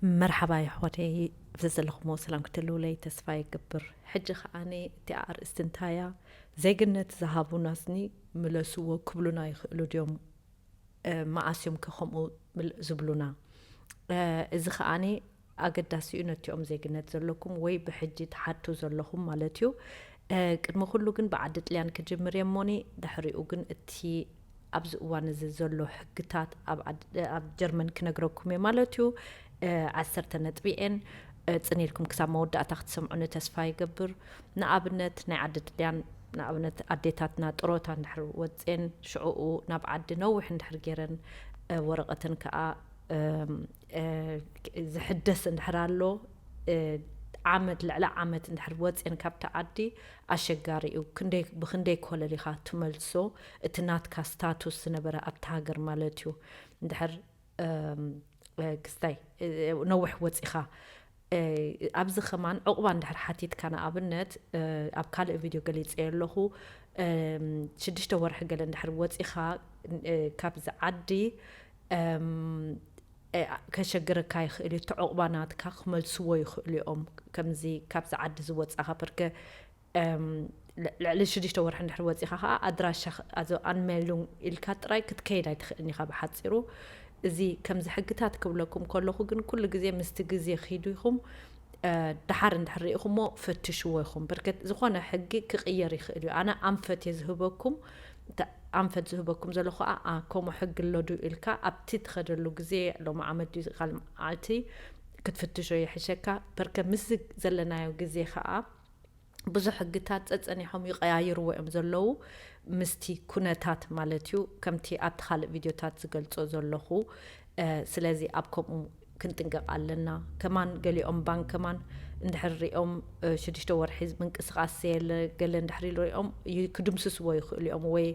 መርሓባ ኣሕዋተይ፣ ብዘለኹሞ ሰላም ክትህልውለይ ተስፋ ይገብር። ሕጂ ከዓኒ እቲ ኣርእስቲ እንታይ እያ? ዜግነት ዝሃቡናስኒ ምለስዎ ክብሉና ይኽእሉ ድዮም? መዓስ እዮም ከ ከምኡ ዝብሉና? እዚ ከዓኒ ኣገዳሲ እዩ ነቲኦም ዜግነት ዘለኩም ወይ ብሕጂ ትሓቱ ዘለኹም ማለት እዩ። ቅድሚ ኩሉ ግን ብዓዲ ጥልያን ክጅምር እየ እሞኒ፣ ድሕሪኡ ግን እቲ ኣብዚ እዋን እዚ ዘሎ ሕግታት ኣብ ጀርመን ክነግረኩም እየ ማለት እዩ። ዓሰርተ ነጥቢ እየን። ጽን ኢልኩም ክሳብ መወዳእታ ክትሰምዑኒ ተስፋ ይገብር። ንኣብነት ናይ ዓዲ ጥልያን፣ ንኣብነት ኣዴታትና ጥሮታ እንድሕር ወፅኤን ሽዕኡ ናብ ዓዲ ነዊሕ እንድሕር ገይረን ወረቐተን ከዓ ዝሕደስ እንድሕር ኣሎ፣ ዓመት ልዕሊ ዓመት እንድሕር ወፅኤን ካብቲ ዓዲ ኣሸጋሪ እዩ። ብክንደይ ኮለል ኢኻ ትመልሶ እቲ ናትካ ስታቱስ ዝነበረ ኣብቲ ሃገር ማለት እዩ። እንድሕር ክስታይ ነዊሕ ወፂኻ ኣብዚ ከማን ዕቑባ እንድሕር ሓቲትካ ንኣብነት ኣብ ካልእ ቪድዮ ገሊፀ ኣለኹ። ሽዱሽተ ወርሒ ገለ እንድሕር ወፂኻ ካብዚ ዓዲ ከሸግረካ ይኽእል እዩ። እቲ ዕቑባ ናትካ ክመልስዎ ይኽእሉ እዮም። ከምዚ ካብዚ ዓዲ ዝወፃኻ በርከ ልዕሊ ሽዱሽተ ወርሒ እንድሕር ወፂኻ ከዓ ኣድራሻ ኣዞ ኣንሜሉን ኢልካ ጥራይ ክትከይድ ኣይትኽእልን ኢኻ ብሓፂሩ። እዚ ከምዚ ሕግታት ክብለኩም ከለኹ ግን ኩሉ ግዜ ምስቲ ግዜ ኪዱ ኢኹም። ደሓር እንድሕር ርኢኹሞ ፈትሽዎ ኢኹም። በርከት ዝኾነ ሕጊ ክቕየር ይኽእል እዩ። ኣነ ኣንፈት እየ ዝህበኩም። ኣንፈት ዝህበኩም ዘሎ ከዓ ከምኡ ሕጊ ኣሎ ድዩ ኢልካ ኣብቲ ትኸደሉ ግዜ ሎም ዓመት ድዩ ካልእ መዓልቲ ክትፍትሾ ይሕሸካ። በርከት ምስዚ ዘለናዮ ግዜ ከዓ ብዙሕ ሕግታት ጸጸኒሖም ይቐያይርዎ እዮም ዘለዉ ምስቲ ኩነታት ማለት እዩ። ከምቲ ኣብቲ ካልእ ቪድዮታት ዝገልጾ ዘለኹ ስለዚ ኣብ ከምኡ ክንጥንቀቕ ኣለና። ከማን ገሊኦም ባንክ ከማን እንድሕር ሪኦም ሽዱሽተ ወርሒ ምንቅስቃስ የለ ገለ እንድሕር ኢሉ ሪኦም ክድምስስዎ ይኽእሉ እዮም ወይ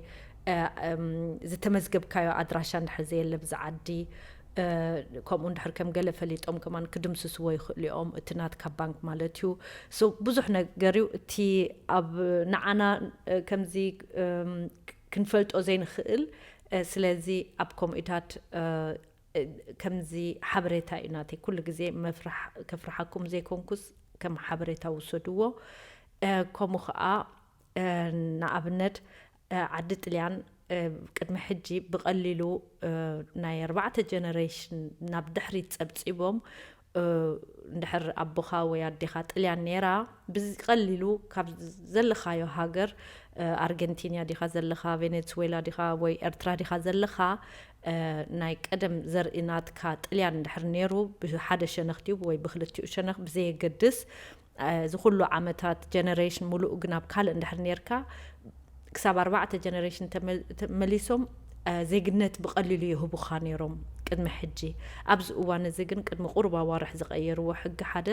ዝተመዝገብካዮ ኣድራሻ እንድሕር ዘየለ ብዚ ዓዲ ከምኡ እንድሕር ከም ገለ ፈሊጦም ከማን ክድምስስዎ ይኽእሉ እዮም። እቲ ናትካ ባንክ ማለት እዩ። ብዙሕ ነገር እዩ። እቲ ኣብ ንዓና ከምዚ ክንፈልጦ ዘይንኽእል ስለዚ ኣብ ኮሚታት ከምዚ ሓበሬታ እዩ ናተይ። ኩሉ ግዜ ከፍርሓኩም ዘይኮንኩስ ከም ሓበሬታ ውሰድዎ። ከምኡ ከዓ ንኣብነት ዓዲ ጥልያን ቅድሚ ሕጂ ብቐሊሉ ናይ ኣርባዕተ ጀነሬሽን ናብ ድሕሪት ጸብጺቦም እንድሕር ኣቦኻ ወይ ኣዴኻ ጥልያን ነይራ ብቐሊሉ ካብ ዘለኻዮ ሃገር ኣርገንቲና ዲኻ ዘለኻ፣ ቬኔትስዌላ ዲኻ ወይ ኤርትራ ዲኻ ዘለኻ ናይ ቀደም ዘርኢ ናትካ ጥልያን እንድሕር ነይሩ ብሓደ ሸነኽ ድዩ ወይ ብክልቲኡ ሸነኽ ብዘየገድስ እዚ ኩሉ ዓመታት ጀነሬሽን ሙሉእ ግን ኣብ ካልእ እንድሕር ነርካ ክሳብ ኣርባዕተ ጀነሬሽን ተመሊሶም ዜግነት ብቐሊሉ ይህቡኻ ነይሮም ቅድሚ ሕጂ። ኣብዚ እዋን እዚ ግን ቅድሚ ቁሩብ ኣዋርሕ ዝቐየርዎ ሕጊ ሓደ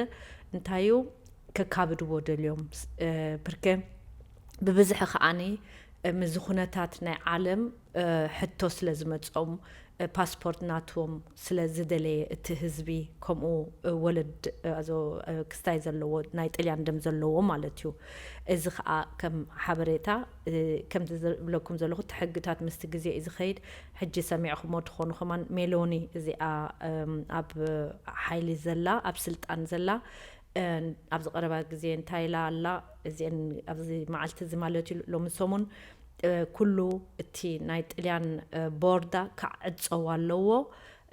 እንታይ እዩ ከካብድዎ ደልዮም ብርከ ብብዝሒ ከዓኒ ምዚ ኩነታት ናይ ዓለም ሕቶ ስለ ዝመጾም ፓስፖርት ናቶም ስለ ዝደለየ እቲ ህዝቢ ከምኡ ወለድ ኣዞ ክስታይ ዘለዎ ናይ ጥልያን ደም ዘለዎ ማለት እዩ። እዚ ከዓ ከም ሓበሬታ ከምዚ ዝብለኩም ዘለኹ እቲ ሕግታት ምስቲ ግዜ እዩ ዝኸይድ። ሕጂ ሰሚዕኹሞ ትኾኑ ከማን ሜሎኒ እዚኣ ኣብ ሓይሊ ዘላ ኣብ ስልጣን ዘላ ኣብዚ ቀረባ ግዜ እንታይ ኢላ ኣላ እዚአን ኣብዚ መዓልቲ እዚ ማለት እዩ ሎሚ ሰሙን ኩሉ እቲ ናይ ጥልያን ቦርዳ ክዕፀው ኣለዎ።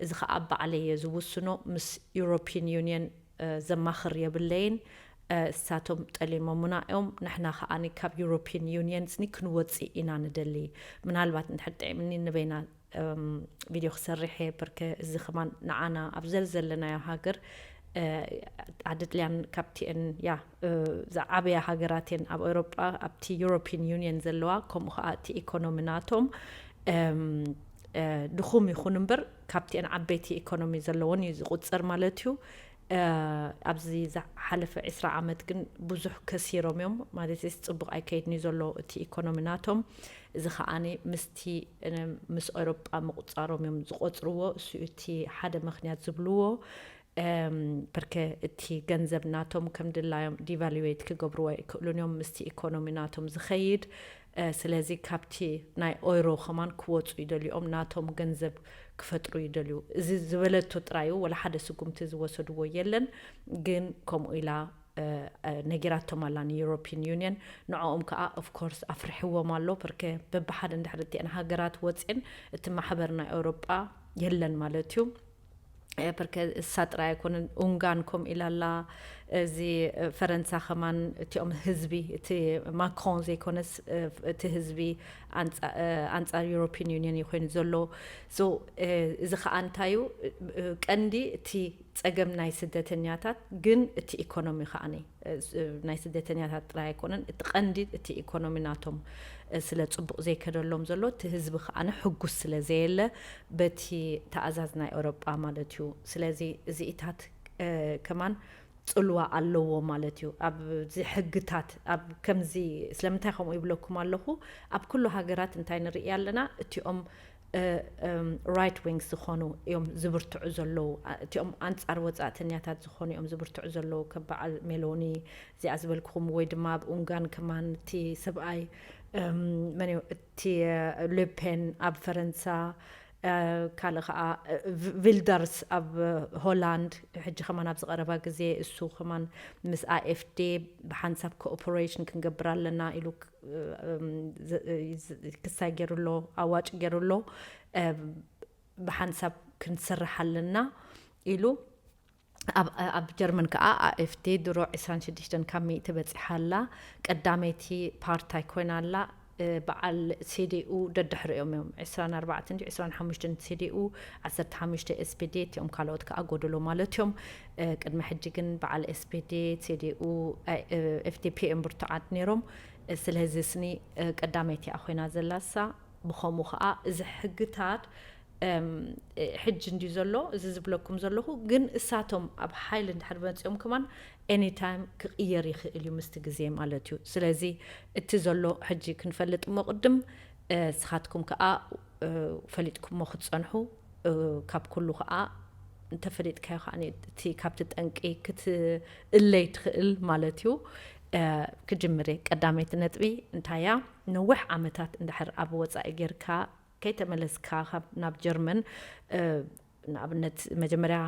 እዚ ከዓ ባዕለይ እየ ዝውስኖ ምስ ዩሮፒን ዩኒየን ዘማኽር የብለይን። እሳቶም ጠሊሞምና እዮም። ንሕና ከዓኒ ካብ ዩሮፒን ዩኒየን ስኒ ክንወፅእ ኢና ንደሊ። ምናልባት እንድሕር ጥዕምኒ ንበይና ቪድዮ ክሰርሕ እየ። በርከ እዚ ከማን ንዓና ኣብ ዘል ዘለናዮ ሃገር ዓዲ ጥልያን ካብቲአን ያ ዝዓበያ ሃገራትን ኣብ ኤውሮጳ ኣብቲ ዩሮፒን ዩኒየን ዘለዋ ከምኡ ከዓ እቲ ኢኮኖሚ ናቶም ድኹም ይኹን እምበር ካብቲአን ዓበይቲ ኢኮኖሚ ዘለዎን እዩ ዝቁፀር ማለት እዩ። ኣብዚ ዝሓለፈ ዕስራ ዓመት ግን ብዙሕ ከሲሮም እዮም ማለት ጽቡቅ ኣይከይድን እዩ ዘሎ እቲ ኢኮኖሚ ናቶም። እዚ ከዓኒ ምስቲ ምስ ኤውሮጳ ምቁፃሮም እዮም ዝቆፅርዎ። እሱ እቲ ሓደ ምክንያት ዝብልዎ። በርከ እቲ ገንዘብ ናቶም ከም ድላዮም ዲቫሉዌት ክገብርዎ ኣይክእሉን እዮም ምስቲ ኢኮኖሚ ናቶም ዝኸይድ። ስለዚ ካብቲ ናይ ኦይሮ ከማን ክወፁ ይደልዮም፣ ናቶም ገንዘብ ክፈጥሩ ይደልዩ። እዚ ዝበለቶ ጥራዩ፣ ወላ ሓደ ስጉምቲ ዝወሰድዎ የለን። ግን ከምኡ ኢላ ነጊራቶም ኣላ ንዩሮፒን ዩኒየን። ንዕኦም ከዓ ኦፍኮርስ ኣፍርሕዎም ኣሎ። ብርከ በብሓደ እንድሕር እቲአን ሃገራት ወፅን እቲ ማሕበር ናይ ኤውሮጳ የለን ማለት እዩ። ብርከ እሳ ጥራይ ኣይኮነን፣ ኡንጋን ከም ኢላላ። እዚ ፈረንሳ ከማን እቲኦም ህዝቢ፣ እቲ ማክሮን ዘይኮነስ እቲ ህዝቢ ኣንፃር ዩሮፒን ዩኒየን እዩ ኮይኑ ዘሎ። እዚ ከዓ እንታዩ ቀንዲ እቲ ፀገም ናይ ስደተኛታት ግን እቲ ኢኮኖሚ ከዓኒ ናይ ስደተኛታት ጥራይ ኣይኮነን፣ እቲ ቀንዲ እቲ ኢኮኖሚ ናቶም ስለ ፅቡቕ ዘይከደሎም ዘሎ፣ እቲ ህዝቢ ከዓኒ ሕጉስ ስለ ዘየለ በቲ ተኣዛዝ ናይ ኤውሮጳ ማለት እዩ። ስለዚ እዚኢታት ከማን ፅልዋ ኣለዎ ማለት እዩ። ኣብዚ ሕግታት ኣብ ከምዚ ስለምንታይ ከምኡ ይብለኩም ኣለኹ፣ ኣብ ኩሉ ሃገራት እንታይ ንርኢ ኣለና? እቲኦም ራይት ዊንግስ ዝኾኑ እዮም ዝብርትዑ ዘለዉ። እቲኦም ኣንጻር ወጻእተኛታት ዝኾኑ እዮም ዝብርትዑ ዘለዉ። ከም በዓል ሜሎኒ እዚኣ ዝበልክኹም፣ ወይ ድማ ኣብ ኡንጋን ከማን እቲ ሰብኣይ መን እቲ ሉፔን ኣብ ፈረንሳ፣ ካልእ ከዓ ቪልደርስ ኣብ ሆላንድ፣ ሕጂ ከማን ኣብ ዝቐረባ ግዜ እሱ ከማን ምስ ኣኤፍዴ ብሓንሳብ ኮኦፐሬሽን ክንገብር ኣለና ኢሉ ክሳይ ገይሩ ኣሎ፣ ኣዋጭ ገይሩ ኣሎ። ብሓንሳብ ክንሰርሕ ኣለና ኢሉ። ኣብ ጀርመን ከዓ ኣኤፍዴ ድሮ ዕስራን ሽዱሽተን ካብ ሚእቲ በፂሓ ኣላ። ቀዳመይቲ ፓርታይ ኮይና ኣላ። በዓል ሴዴኡ ደድሕሪኦም እዮም። ዕስራን ኣርባዕተን ድዩ ዕስራን ሓሙሽተን ሴዴኡ፣ ዓሰርተ ሓሙሽተ ኤስፔዴ፣ እቲኦም ካልኦት ከዓ ጎደሎ ማለት እዮም። ቅድሚ ሕጂ ግን በዓል ኤስፔዴ፣ ሴዴኡ፣ ኤፍዴፔ እዮም ብርቱዓት ነይሮም። ስለዚ ስኒ ቀዳመይቲ እያ ኮይና ዘላ እሳ። ብኸምኡ ከዓ እዚ ሕግታት ሕጂ እንድዩ ዘሎ፣ እዚ ዝብለኩም ዘለኹ። ግን እሳቶም ኣብ ሓይሊ እንድሕር መፂኦም ከማን ኤኒታይም ክቕየር ይኽእል እዩ ምስቲ ግዜ ማለት እዩ። ስለዚ እቲ ዘሎ ሕጂ ክንፈልጥ እሞ ቅድም እስኻትኩም ከዓ ፈሊጥኩሞ ክትፀንሑ ካብ ኩሉ ከዓ እንተፈሊጥካዮ ከዓ እቲ ካብቲ ጠንቂ ክትእለይ ትኽእል ማለት እዩ። ክጅምር እየ። ቀዳመይቲ ነጥቢ እንታያ? ነዊሕ ዓመታት እንድሕር ኣብ ወፃኢ ጌርካ ከይተመለስካ ናብ ጀርመን፣ ንኣብነት መጀመርያ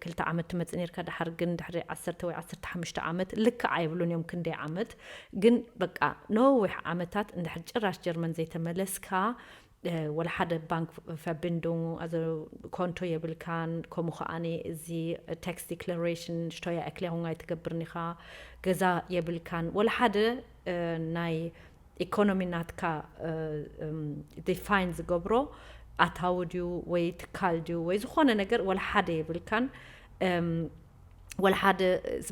ክልተ ዓመት ትመፅእ ነርካ፣ ድሓር ግን ድሕሪ ዓሰርተ ወይ ዓሰርተ ሓሙሽተ ዓመት፣ ልክዕ ኣይብሉን እዮም ክንደይ ዓመት፣ ግን በቃ ነዊሕ ዓመታት እንድሕር ጭራሽ ጀርመን ዘይተመለስካ፣ ወላ ሓደ ባንክ ቨርቢንዱንግ፣ ኮንቶ የብልካን፣ ከምኡ ከዓኒ እዚ ታክስ ዲክላሬሽን፣ ሽቶያ ኤክሌሩንግ ኣይትገብርን ኢኻ፣ ገዛ የብልካን፣ ወላ ሓደ ናይ ኢኮኖሚ ናትካ ዲፋይን ዝገብሮ ኣታዊ ድዩ ወይ ትካል ድዩ ወይ ዝኾነ ነገር ወላ ሓደ የብልካን። ወላ ሓደ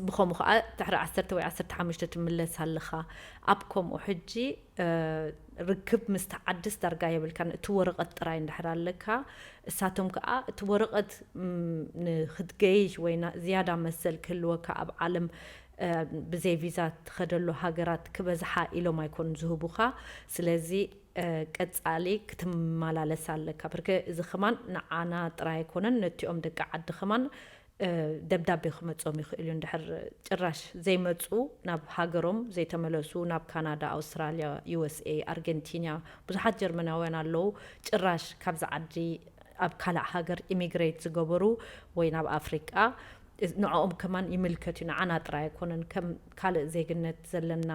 ብኸምኡ ከዓ ድሕሪ ዓሰርተ ወይ ዓሰርተ ሓሙሽተ ትምለስ ኣለኻ። ኣብ ከምኡ ሕጂ ርክብ ምስቲ ዓድስ ዳርጋ የብልካን። እቲ ወረቐት ጥራይ እንድሕር ኣለካ፣ እሳቶም ከዓ እቲ ወረቐት ንክትገይሽ ወይ ዝያዳ መሰል ክህልወካ ኣብ ዓለም ብዘይ ቪዛ ትኸደሉ ሃገራት ክበዝሓ ኢሎም ኣይኮኑን ዝህቡኻ። ስለዚ ቀፃሊ ክትመላለስ ኣለካ። ብርከ እዚ ከማን ንዓና ጥራይ ኣይኮነን፣ ነቲኦም ደቂ ዓዲ ከማን ደብዳቤ ክመጾም ይኽእል እዩ። እንድሕር ጭራሽ ዘይመጹ፣ ናብ ሃገሮም ዘይተመለሱ፣ ናብ ካናዳ፣ ኣውስትራልያ፣ ዩኤስኤ፣ ኣርገንቲና፣ ብዙሓት ጀርመናውያን ኣለዉ። ጭራሽ ካብዚ ዓዲ ኣብ ካልእ ሃገር ኢሚግሬት ዝገበሩ ወይ ናብ ኣፍሪቃ፣ ንዕኦም ከማን ይምልከት እዩ። ንዓና ጥራይ ኣይኮነን፣ ከም ካልእ ዜግነት ዘለና፣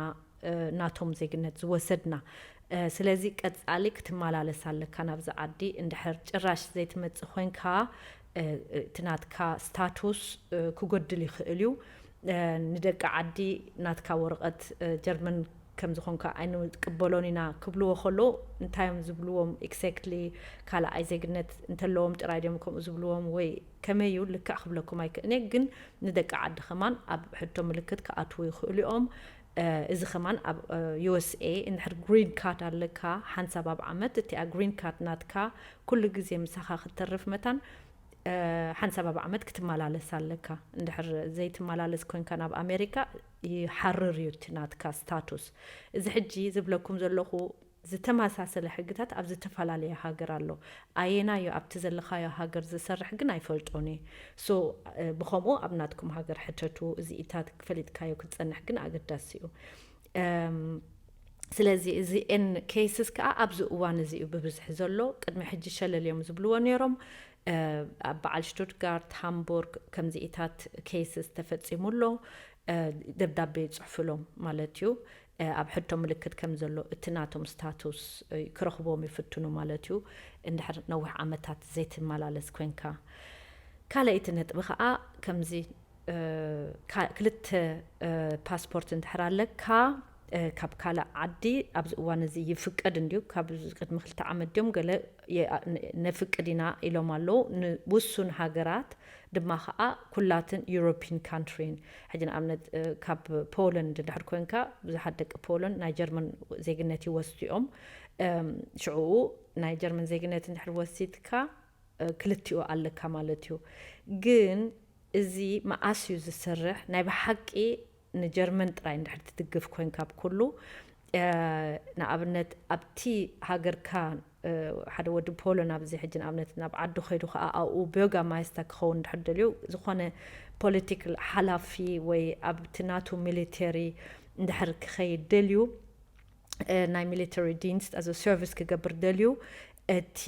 ናቶም ዜግነት ዝወሰድና። ስለዚ ቀጻሊ ክትመላለስ ኣለካ ናብዚ ዓዲ። እንድሕር ጭራሽ ዘይትመጽእ ኮይንካ፣ እቲ ናትካ ስታቱስ ክጎድል ይኽእል እዩ። ንደቂ ዓዲ ናትካ ወረቐት ጀርመን ከም ዝኾንካ ኣይንቅበሎን ኢና ክብልዎ ከሎ፣ እንታይ እዮም ዝብልዎም ኤግዛክትሊ? ካልኣይ ዜግነት እንተለዎም ጥራይ ድዮም ከምኡ ዝብልዎም ወይ ከመይ እዩ? ልክዕ ክብለኩም ኣይክእልን እየ፣ ግን ንደቂ ዓዲ ከማን ኣብ ሕቶ ምልክት ክኣትዉ ይኽእሉ እዮም። እዚ ከማን ኣብ ዩኤስኤ እንድሕር ግሪን ካርድ ኣለካ፣ ሓንሳብ ኣብ ዓመት እቲኣ ግሪን ካርድ ናትካ ኩሉ ግዜ ምሳኻ ክትተርፍ መታን ሓንሳብ ኣብ ዓመት ክትመላለስ ኣለካ። እንድሕር ዘይትመላለስ ኮይንካ ናብ ኣሜሪካ፣ ይሓርር እዩ እቲ ናትካ ስታቱስ። እዚ ሕጂ ዝብለኩም ዘለኹ ዝተመሳሰለ ሕግታት ኣብ ዝተፈላለየ ሃገር ኣሎ። ኣየናዮ ኣብቲ ዘለኻዮ ሃገር ዝሰርሕ ግን ኣይፈልጦን እየ። ሶ ብኸምኡ ኣብ ናትኩም ሃገር ሕተቱ። እዚኢታት ፈሊጥካዮ ክትጸንሕ ግን ኣገዳሲ እዩ። ስለዚ እዚኤን cases ከዓ ኣብዚ እዋን እዚ እዩ ብብዝሒ ዘሎ። ቅድሚ ሕጂ ሸለል እዮም ዝብልዎ ነይሮም። ኣብ በዓል ሽቱትጋርት፣ ሃምቡርግ ከምዚኢታት cases ተፈፂሙ ኣሎ። ደብዳቤ ይፅሕፉሎም ማለት እዩ። ኣብ ሕቶ ምልክት ከም ዘሎ እቲ ናቶም ስታቱስ ክረኽቦም ይፍትኑ ማለት እዩ። እንድሕር ነዊሕ ዓመታት ዘይትመላለስ ኮንካ። ካልኣይቲ ነጥቢ ከዓ ከምዚ ክልተ ፓስፖርት እንድሕር ኣለካ ካብ ካልእ ዓዲ ኣብዚ እዋን እዚ ይፍቀድ እንድዩ። ካብ ቅድሚ ክልተ ዓመት ድዮም ገለ ነፍቅድ ኢና ኢሎም ኣለዉ። ንውሱን ሃገራት ድማ ከዓ ኩላትን European country ን። ሕጂ ንኣብነት ካብ ፖለንድ እንድሕር ኮንካ ብዙሓት ደቂ ፖለንድ ናይ ጀርመን ዜግነት ይወስዱ እዮም። ሽዕኡ ናይ ጀርመን ዜግነት እንድሕር ወሲድካ ክልቲኡ ኣለካ ማለት እዩ። ግን እዚ መኣስ እዩ ዝሰርሕ? ናይ ብሓቂ ንጀርመን ጥራይ እንድሕር ትድግፍ ኮንካ ኣብ ኩሉ፣ ንኣብነት ኣብቲ ሃገርካ ሓደ ወዲ ፖሎን ኣብዚ ሕጂ ንኣብነት ናብ ዓዱ ከይዱ ከዓ ኣብኡ ቤርጋማይስተር ክኸውን እንድሕር ደልዩ ዝኾነ ፖለቲካል ሓላፊ ወይ ኣብቲ ናቱ ሚሊተሪ እንድሕር ክኸይድ ደልዩ ናይ ሚሊተሪ ዲንስት ኣዞ ሰርቪስ ክገብር ደልዩ እቲ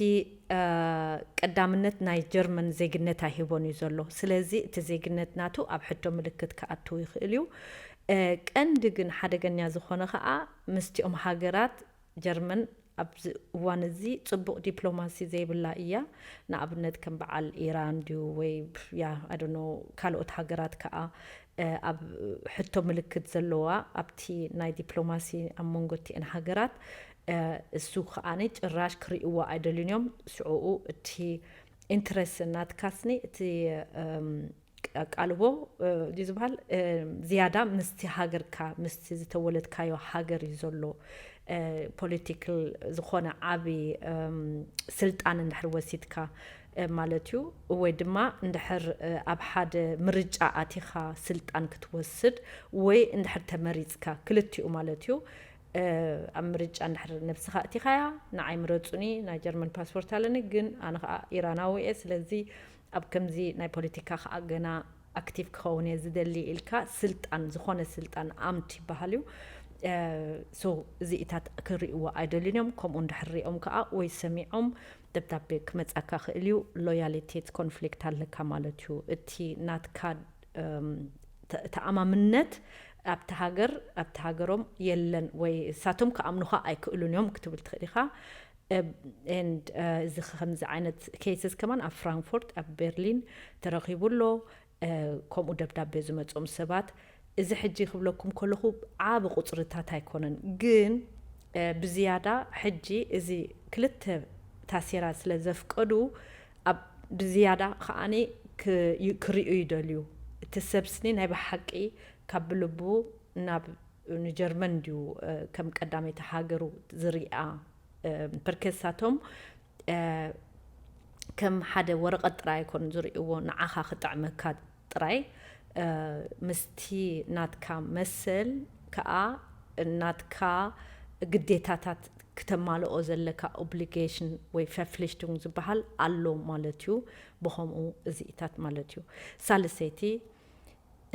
ቀዳምነት ናይ ጀርመን ዜግነት ኣይህቦን እዩ ዘሎ። ስለዚ እቲ ዜግነት ናቱ ኣብ ሕቶ ምልክት ክኣትው ይኽእል እዩ። ቀንዲ ግን ሓደገኛ ዝኾነ ከዓ ምስቲኦም ሃገራት ጀርመን ኣብዚ እዋን እዚ ፅቡቕ ዲፕሎማሲ ዘይብላ እያ። ንኣብነት ከም በዓል ኢራን ድዩ ወይ ያ ኣደኖ ካልኦት ሃገራት ከዓ ኣብ ሕቶ ምልክት ዘለዋ ኣብቲ ናይ ዲፕሎማሲ ኣብ መንጎ እቲአን ሃገራት እሱ ከዓኒ ጭራሽ ክርእይዎ ኣይደልዩን እዮም። ሽዕኡ እቲ ኢንትረስት ናትካስኒ እቲ ኣቃልቦ ድዩ ዝበሃል ዝያዳ ምስቲ ሃገርካ ምስቲ ዝተወለድካዮ ሃገር እዩ ዘሎ። ፖለቲካል ዝኾነ ዓቢ ስልጣን እንድሕር ወሲድካ ማለት እዩ። ወይ ድማ እንድሕር ኣብ ሓደ ምርጫ ኣቲኻ ስልጣን ክትወስድ ወይ እንድሕር ተመሪጽካ፣ ክልቲኡ ማለት እዩ። ኣብ ምርጫ እንድሕር ነብስኻ ኣቲኻያ፣ ንዓይ ምረጹኒ፣ ናይ ጀርመን ፓስፖርት ኣለኒ፣ ግን ኣነ ኸኣ ኢራናዊ እየ፣ ስለዚ ኣብ ከምዚ ናይ ፖለቲካ ኸኣ ገና ኣክቲቭ ክኸውን እየ ዝደሊ ኢልካ ስልጣን፣ ዝኾነ ስልጣን ኣምት ይበሃል እዩ። ሶ እዚኢታት ክርእይዎ ኣይደልዩን እዮም። ከምኡ እንድሕር ሪኦም ከኣ ወይ ሰሚዖም ደብዳቤ ክመጻካ ክእል እዩ። ሎያሊቲ ኮንፍሊክት ኣለካ ማለት እዩ። እቲ ናትካ ተኣማምነት ኣብቲ ሃገር ኣብቲ ሃገሮም የለን ወይ እሳቶም ክኣምኑኻ ኣይክእሉን እዮም ክትብል ትኽእል ኢኻ። And እዚ ከምዚ ዓይነት ኬስስ ከማን ኣብ ፍራንክፎርት ኣብ ቤርሊን ተረኺቡ ኣሎ። ከምኡ ደብዳቤ ዝመጾም ሰባት እዚ ሕጂ ክብለኩም ከለኹ ዓቢ ቁጽርታት ኣይኮነን፣ ግን ብዝያዳ ሕጂ እዚ ክልተ ታሴራ ስለ ዘፍቀዱ ኣብ ብዝያዳ ከዓኒ ክርእዩ ይደልዩ። እቲ ሰብስኒ ናይ ብሓቂ ካብ ብልቡ ናብ ንጀርመን ድዩ ከም ቀዳመይቲ ሃገሩ ዝሪኣ? ብርከሳቶም ከም ሓደ ወረቐት ጥራይ ኣይኮኑን ዝርእይዎ፣ ንዓኻ ክጥዕመካ ጥራይ። ምስቲ ናትካ መሰል ከኣ ናትካ ግዴታታት ክተማልኦ ዘለካ ኦብሊጌሽን ወይ ቨርፍሊክቲንግ ዝበሃል ኣሎ ማለት እዩ። ብኸምኡ እዚኢታት ማለት እዩ። ሳልሰይቲ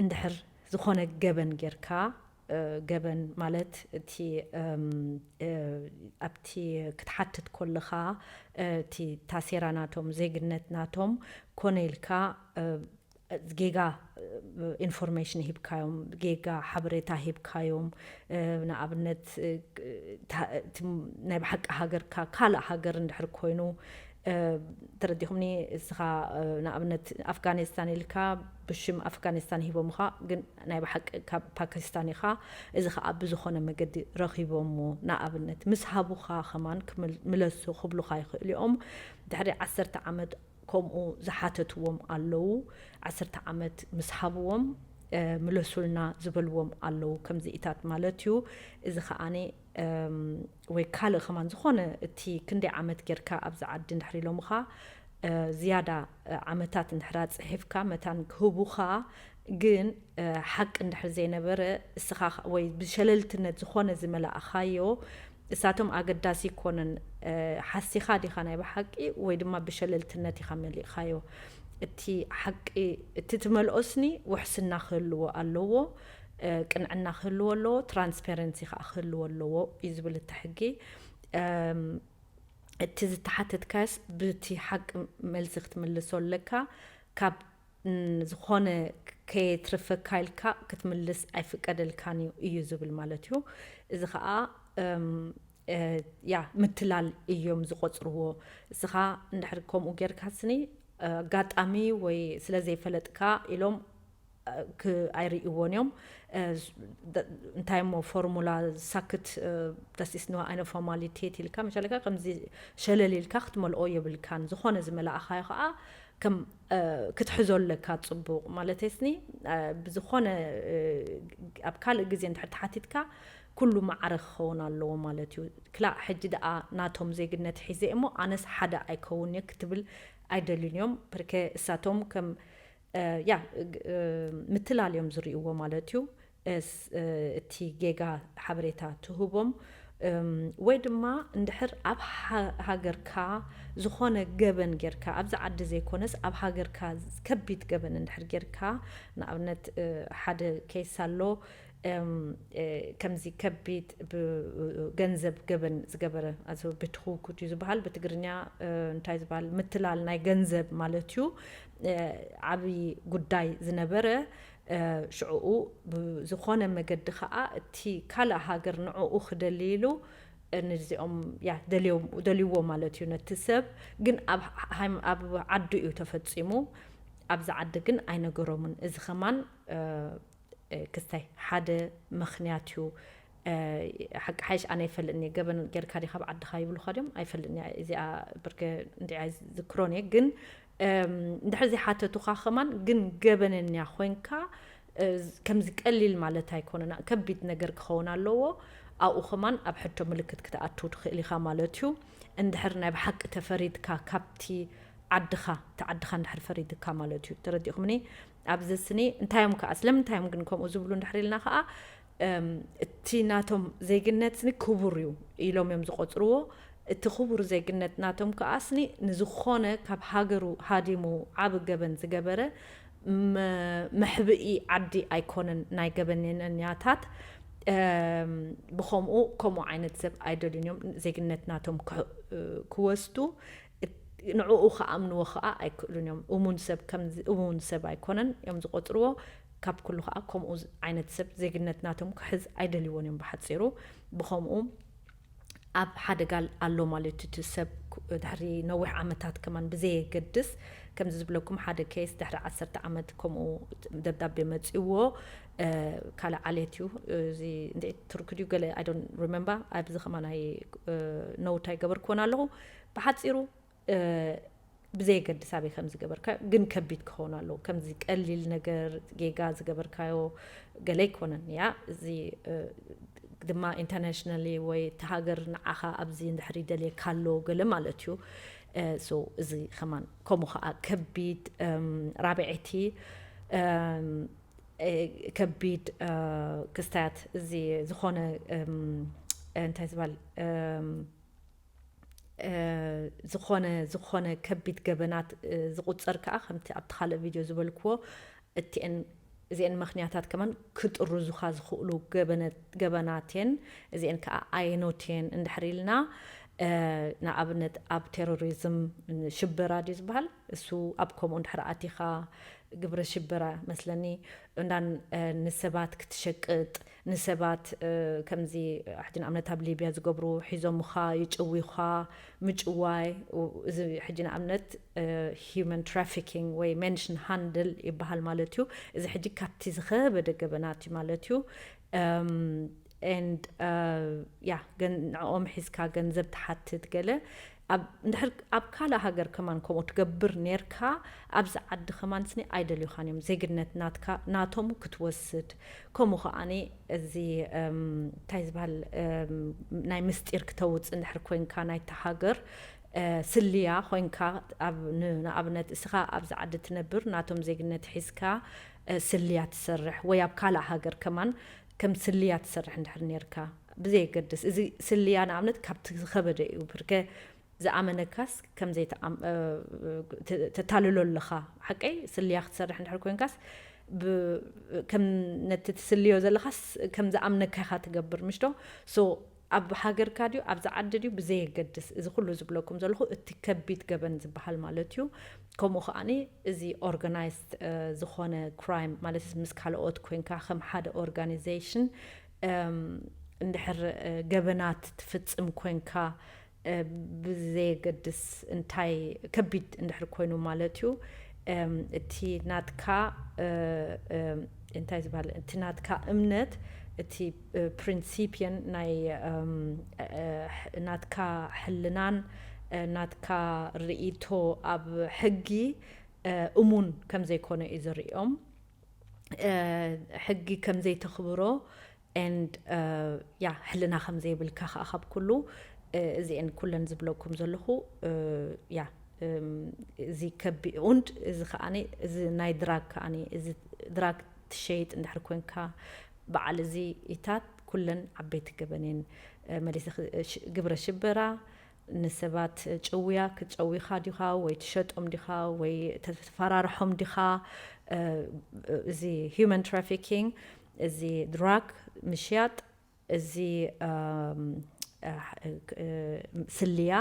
እንድሕር ዝኾነ ገበን ጌርካ ገበን ማለት እቲ ኣብቲ ክትሓትት ኮለኻ እቲ ታሴራ ናቶም ዜግነት ናቶም ኮነ ኢልካ ጌጋ ኢንፎርሜሽን ሂብካዮም፣ ጌጋ ሓበሬታ ሂብካዮም፣ ንኣብነት ናይ ብሓቂ ሃገርካ ካልእ ሃገር እንድሕር ኮይኑ ተረዲኹምኒ። እስኻ ንኣብነት ኣፍጋኒስታን ኢልካ ብሽም ኣፍጋኒስታን ሂቦምኻ፣ ግን ናይ ብሓቂ ካብ ፓኪስታን ኢኻ። እዚ ኸኣ ብዝኾነ መገዲ ረኺቦሞ። ንኣብነት ምስ ሃቡኻ ኸማን ምለሱ ክብሉኻ ይኽእሉ እዮም። ድሕሪ ዓሰርተ ዓመት ከምኡ ዝሓተትዎም ኣለዉ። ዓሰርተ ዓመት ምስ ሃብዎም ምለሱልና ዝበልዎም ኣለዉ። ከምዚኢታት ማለት እዩ። እዚ ኸኣኒ ወይ ካልእ ከማን ዝኾነ እቲ ክንደይ ዓመት ጌርካ ኣብዚ ዓዲ እንድሕር ኢሎምኻ ዝያዳ ዓመታት እንድሕራ ጽሒፍካ መታን ክህቡኻ፣ ግን ሓቂ እንድሕር ዘይነበረ እስኻ ወይ ብሸለልትነት ዝኾነ ዝመላእኻዮ እሳቶም ኣገዳሲ ይኮነን። ሓሲኻ ዲኻ ናይ ብሓቂ ወይ ድማ ብሸለልትነት ኢኻ መሊእኻዮ? እቲ ሓቂ እቲ ትመልኦስኒ ውሕስና ክህልዎ ኣለዎ። ቅንዕና ክህልዎ ኣለዎ፣ ትራንስፓረንሲ ከዓ ክህልዎ ኣለዎ እዩ ዝብል እቲ ሕጊ። እቲ ዝተሓተትካስ ብቲ ሓቂ መልሲ ክትምልሶ ኣለካ። ካብ ዝኾነ ከየትርፈካ ኢልካ ክትምልስ ኣይፍቀደልካን እዩ እዩ ዝብል ማለት እዩ። እዚ ከዓ ያ ምትላል እዮም ዝቆፅርዎ። እስኻ እንድሕር ከምኡ ጌርካ ስኒ ኣጋጣሚ ወይ ስለ ዘይፈለጥካ ኢሎም ኣይርእይዎን እዮም። እንታይ እሞ ፎርሙላ ሳክት ተሲስንዋ ኣይነ ፎርማሊቴት ኢልካ መሻለካ ከምዚ ሸለል ኢልካ ክትመልኦ የብልካን። ዝኾነ ዝመላእኻዮ ከዓ ከም ክትሕዞ ኣለካ። ፅቡቕ ማለት ስኒ ብዝኾነ ኣብ ካልእ ግዜ እንድሕር ተሓቲትካ ኩሉ ማዕረ ክኸውን ኣለዎ ማለት እዩ። ክላእ ሕጂ ደኣ ናቶም ዜግነት ሒዘ እሞ ኣነስ ሓደ ኣይከውን እየ ክትብል ኣይደልዩን እዮም። ብርከ እሳቶም ከም ያ ምትላል እዮም ዝርእይዎ ማለት እዩ። እቲ ጌጋ ሓበሬታ ትህቦም ወይ ድማ እንድሕር ኣብ ሃገርካ ዝኾነ ገበን ጌርካ ኣብዚ ዓዲ ዘይኮነስ ኣብ ሃገርካ ከቢድ ገበን እንድሕር ጌርካ ንኣብነት ሓደ ኬስ ኣሎ። ከምዚ ከቢድ ብገንዘብ ገበን ዝገበረ ብትኹኩት እዩ ዝበሃል ብትግርኛ እንታይ ዝበሃል ምትላል ናይ ገንዘብ ማለት እዩ። ዓብዪ ጉዳይ ዝነበረ ሽዕኡ ብዝኾነ መገዲ ከዓ እቲ ካልእ ሃገር ንዕኡ ክደሊ ኢሉ ንዚኦም ያ ደልይዎ ማለት እዩ ነቲ ሰብ። ግን ኣብ ዓዱ እዩ ተፈፂሙ። ኣብዚ ዓዲ ግን ኣይነገሮምን። እዚ ከማን ክስታይ ሓደ ምኽንያት እዩ። ሓቂ ሓይሽ ኣነ ይፈልጥኒ ገበን ጌርካ ዲኻ ኣብ ዓድኻ ይብሉኻ ድዮም ኣይፈልጥኒ። እዚኣ ብርከ እንዲዓ ዝክሮን እየ ግን እንድሕር ዘይሓተቱኻ ከማን ግን ገበነኛ ኮይንካ ከምዚ ቀሊል ማለት ኣይኮነን። ከቢድ ነገር ክኸውን ኣለዎ። ኣብኡ ከማን ኣብ ሕቶ ምልክት ክትኣትው ትኽእል ኢኻ ማለት እዩ። እንድሕር ናይ ብሓቂ ተፈሪድካ ካብቲ ዓድኻ እቲ ዓድኻ እንድሕር ፈሪድካ ማለት እዩ። ተረዲእኹምኒ? ኣብዚ ስኒ እንታይ እዮም ከዓ ስለምንታይ እዮም ግን ከምኡ ዝብሉ እንድሕር ኢልና ከዓ እቲ ናቶም ዜግነት ስኒ ክቡር እዩ ኢሎም እዮም ዝቆፅርዎ። እቲ ክቡር ዜግነት ናቶም ከዓ ስኒ ንዝኾነ ካብ ሃገሩ ሃዲሙ ዓብ ገበን ዝገበረ መሕብኢ ዓዲ ኣይኮነን ናይ ገበነኛታት። ብኸምኡ ከምኡ ዓይነት ሰብ ኣይደልዩን እዮም ዜግነት ናቶም ክወስዱ። ንዕኡ ክኣምንዎ ከዓ ኣይክእሉን እዮም። እሙን ሰብ ከምዚ እሙን ሰብ ኣይኮነን እዮም ዝቆፅርዎ። ካብ ኩሉ ከዓ ከምኡ ዓይነት ሰብ ዜግነት ናቶም ክሕዝ ኣይደልይዎን እዮም። ብሓፂሩ ብኸምኡ ኣብ ሓደጋ ኣሎ ማለት እቲ ሰብ ድሕሪ ነዊሕ ዓመታት ከማን ብዘየገድስ ከምዚ ዝብለኩም ሓደ ኬስ ድሕሪ ዓሰርተ ዓመት ከምኡ ደብዳቤ መፅእዎ። ካልእ ዓሌት እዩ እዚ እንደ ቱርክ ድዩ ገለ I don't remember። ኣብዚ ከማን ኣይ ኖት ኣይገበርክዎን ኣለኹ። ብሓፂሩ ብዘየገድስ ኣበይ ከም ዝገበርካዮ ግን ከቢድ ክኸውን ኣለዎ። ከምዚ ቀሊል ነገር ጌጋ ዝገበርካዮ ገለ ኣይኮነን። ያ እዚ ድማ ኢንተርናሽናሊ ወይ እቲ ሃገር ንዓኻ ኣብዚ እንድሕር ይደልየካ ኣሎ ገለ ማለት እዩ። So እዚ ከማን ከምኡ ከዓ ከቢድ ራብዐይቲ ከቢድ ክስታያት እዚ ዝኾነ እንታይ ዝበሃል ዝኾነ ዝኾነ ከቢድ ገበናት ዝቁፀር ከዓ ከምቲ ኣብቲ ካልእ ቪድዮ ዝበልክዎ እቲአን እዚአን ምክንያታት ከማን ክጥርዙኻ ዝኽእሉ ገበናት እየን። እዚአን ከዓ ኣይኖት እየን እንድሕር ኢልና ንኣብነት ኣብ ቴሮሪዝም ሽበራ ድዩ ዝበሃል እሱ ኣብ ከምኡ እንድሕር ኣቲኻ ግብረ ሽበራ መስለኒ እንዳን ንሰባት ክትሸቅጥ ንሰባት ከምዚ ሕጂ ንኣብነት ኣብ ሊብያ ዝገብሩ ሒዞምኻ ይጭውዩኻ ምጭዋይ እዚ ሕጂ ንኣብነት human trafficking ወይ መንሽን ሃንድል ይበሃል ማለት እዩ። እዚ ሕጂ ካብቲ ዝኸበደ ገበናት እዩ ማለት እዩ። And ያ ንዕኦም ሒዝካ ገንዘብ ትሓትት ገለ እንድሕር ኣብ ካልእ ሃገር ከማን ከምኡ ትገብር ኔርካ ኣብዚ ዓዲ ከማን ስኒ ኣይደልዩኻን እዮም ዜግነት ናትካ ናቶም ክትወስድ። ከምኡ ከዓኒ እዚ እንታይ ዝበሃል ናይ ምስጢር ክተውፅ እንድሕር ኮይንካ ናይቲ ሃገር ስልያ ኮይንካ ንኣብነት እስኻ ኣብዚ ዓዲ ትነብር ናቶም ዜግነት ሒዝካ ስልያ ትሰርሕ ወይ ኣብ ካልእ ሃገር ከማን ከም ስልያ ትሰርሕ እንድሕር ኔርካ ብዘየገድስ እዚ ስልያ ንኣብነት ካብቲ ዝኸበደ እዩ ብርከ ዝኣመነካስ ከም ዘይተኣም- እ፣ ተ- ተታልሎ ኣለኻ። ሓቀይ ስልያ ክትሰርሕ እንድሕር ኮንካስ ብ- ከም ነቲ ትስልዮ ዘለኻስ ከም ዝኣምነካ ኢኻ ትገብር ምሽቶ። So ኣብ ሃገርካ ድዩ ኣብዚ ዓዲ ድዩ ብዘየገድስ፣ እዚ ኩሉ ዝብለኩም ዘለኹ እቲ ከቢድ ገበን ዝበሃል ማለት እዩ። ከምኡ ከኣኒ እዚ organized ዝኾነ crime ማለት ምስ ካልኦት ኮንካ ከም ሓደ organization እንድሕር ገበናት ትፍጽም ኮንካ፣ ብዘየገድስ እንታይ ከቢድ እንድሕር ኮይኑ ማለት እዩ። እቲ ናትካ እንታይ ዝበሃል፣ እቲ ናትካ እምነት፣ እቲ ፕሪንሲፕየን ናይ ናትካ ሕልናን ናትካ ርእይቶ ኣብ ሕጊ እሙን ከም ዘይኮነ እዩ ዝርእዮም። ሕጊ ከም ዘይተኽብሮ and ያ ሕልና ከም ዘይብልካ ከዓ ካብ ኩሉ እዚአን ኩለን ዝብለኩም ዘለኹ ያ እዚ ከቢ und እዚ ከዓኒ እዚ ናይ ድራግ ከዓኒ እዚ ድራግ ትሸይጥ እንድሕር ኮንካ በዓል እዚ ኢታት ኩለን ዓበይቲ ገበን እየን። መሊሰ ግብረ ሽበራ፣ ንሰባት ጭውያ ክትጨዊኻ ዲኻ ወይ ትሸጦም ዲኻ ወይ ተፈራርሖም ዲኻ፣ እዚ human trafficking፣ እዚ ድራግ ምሽያጥ፣ እዚ ስልያ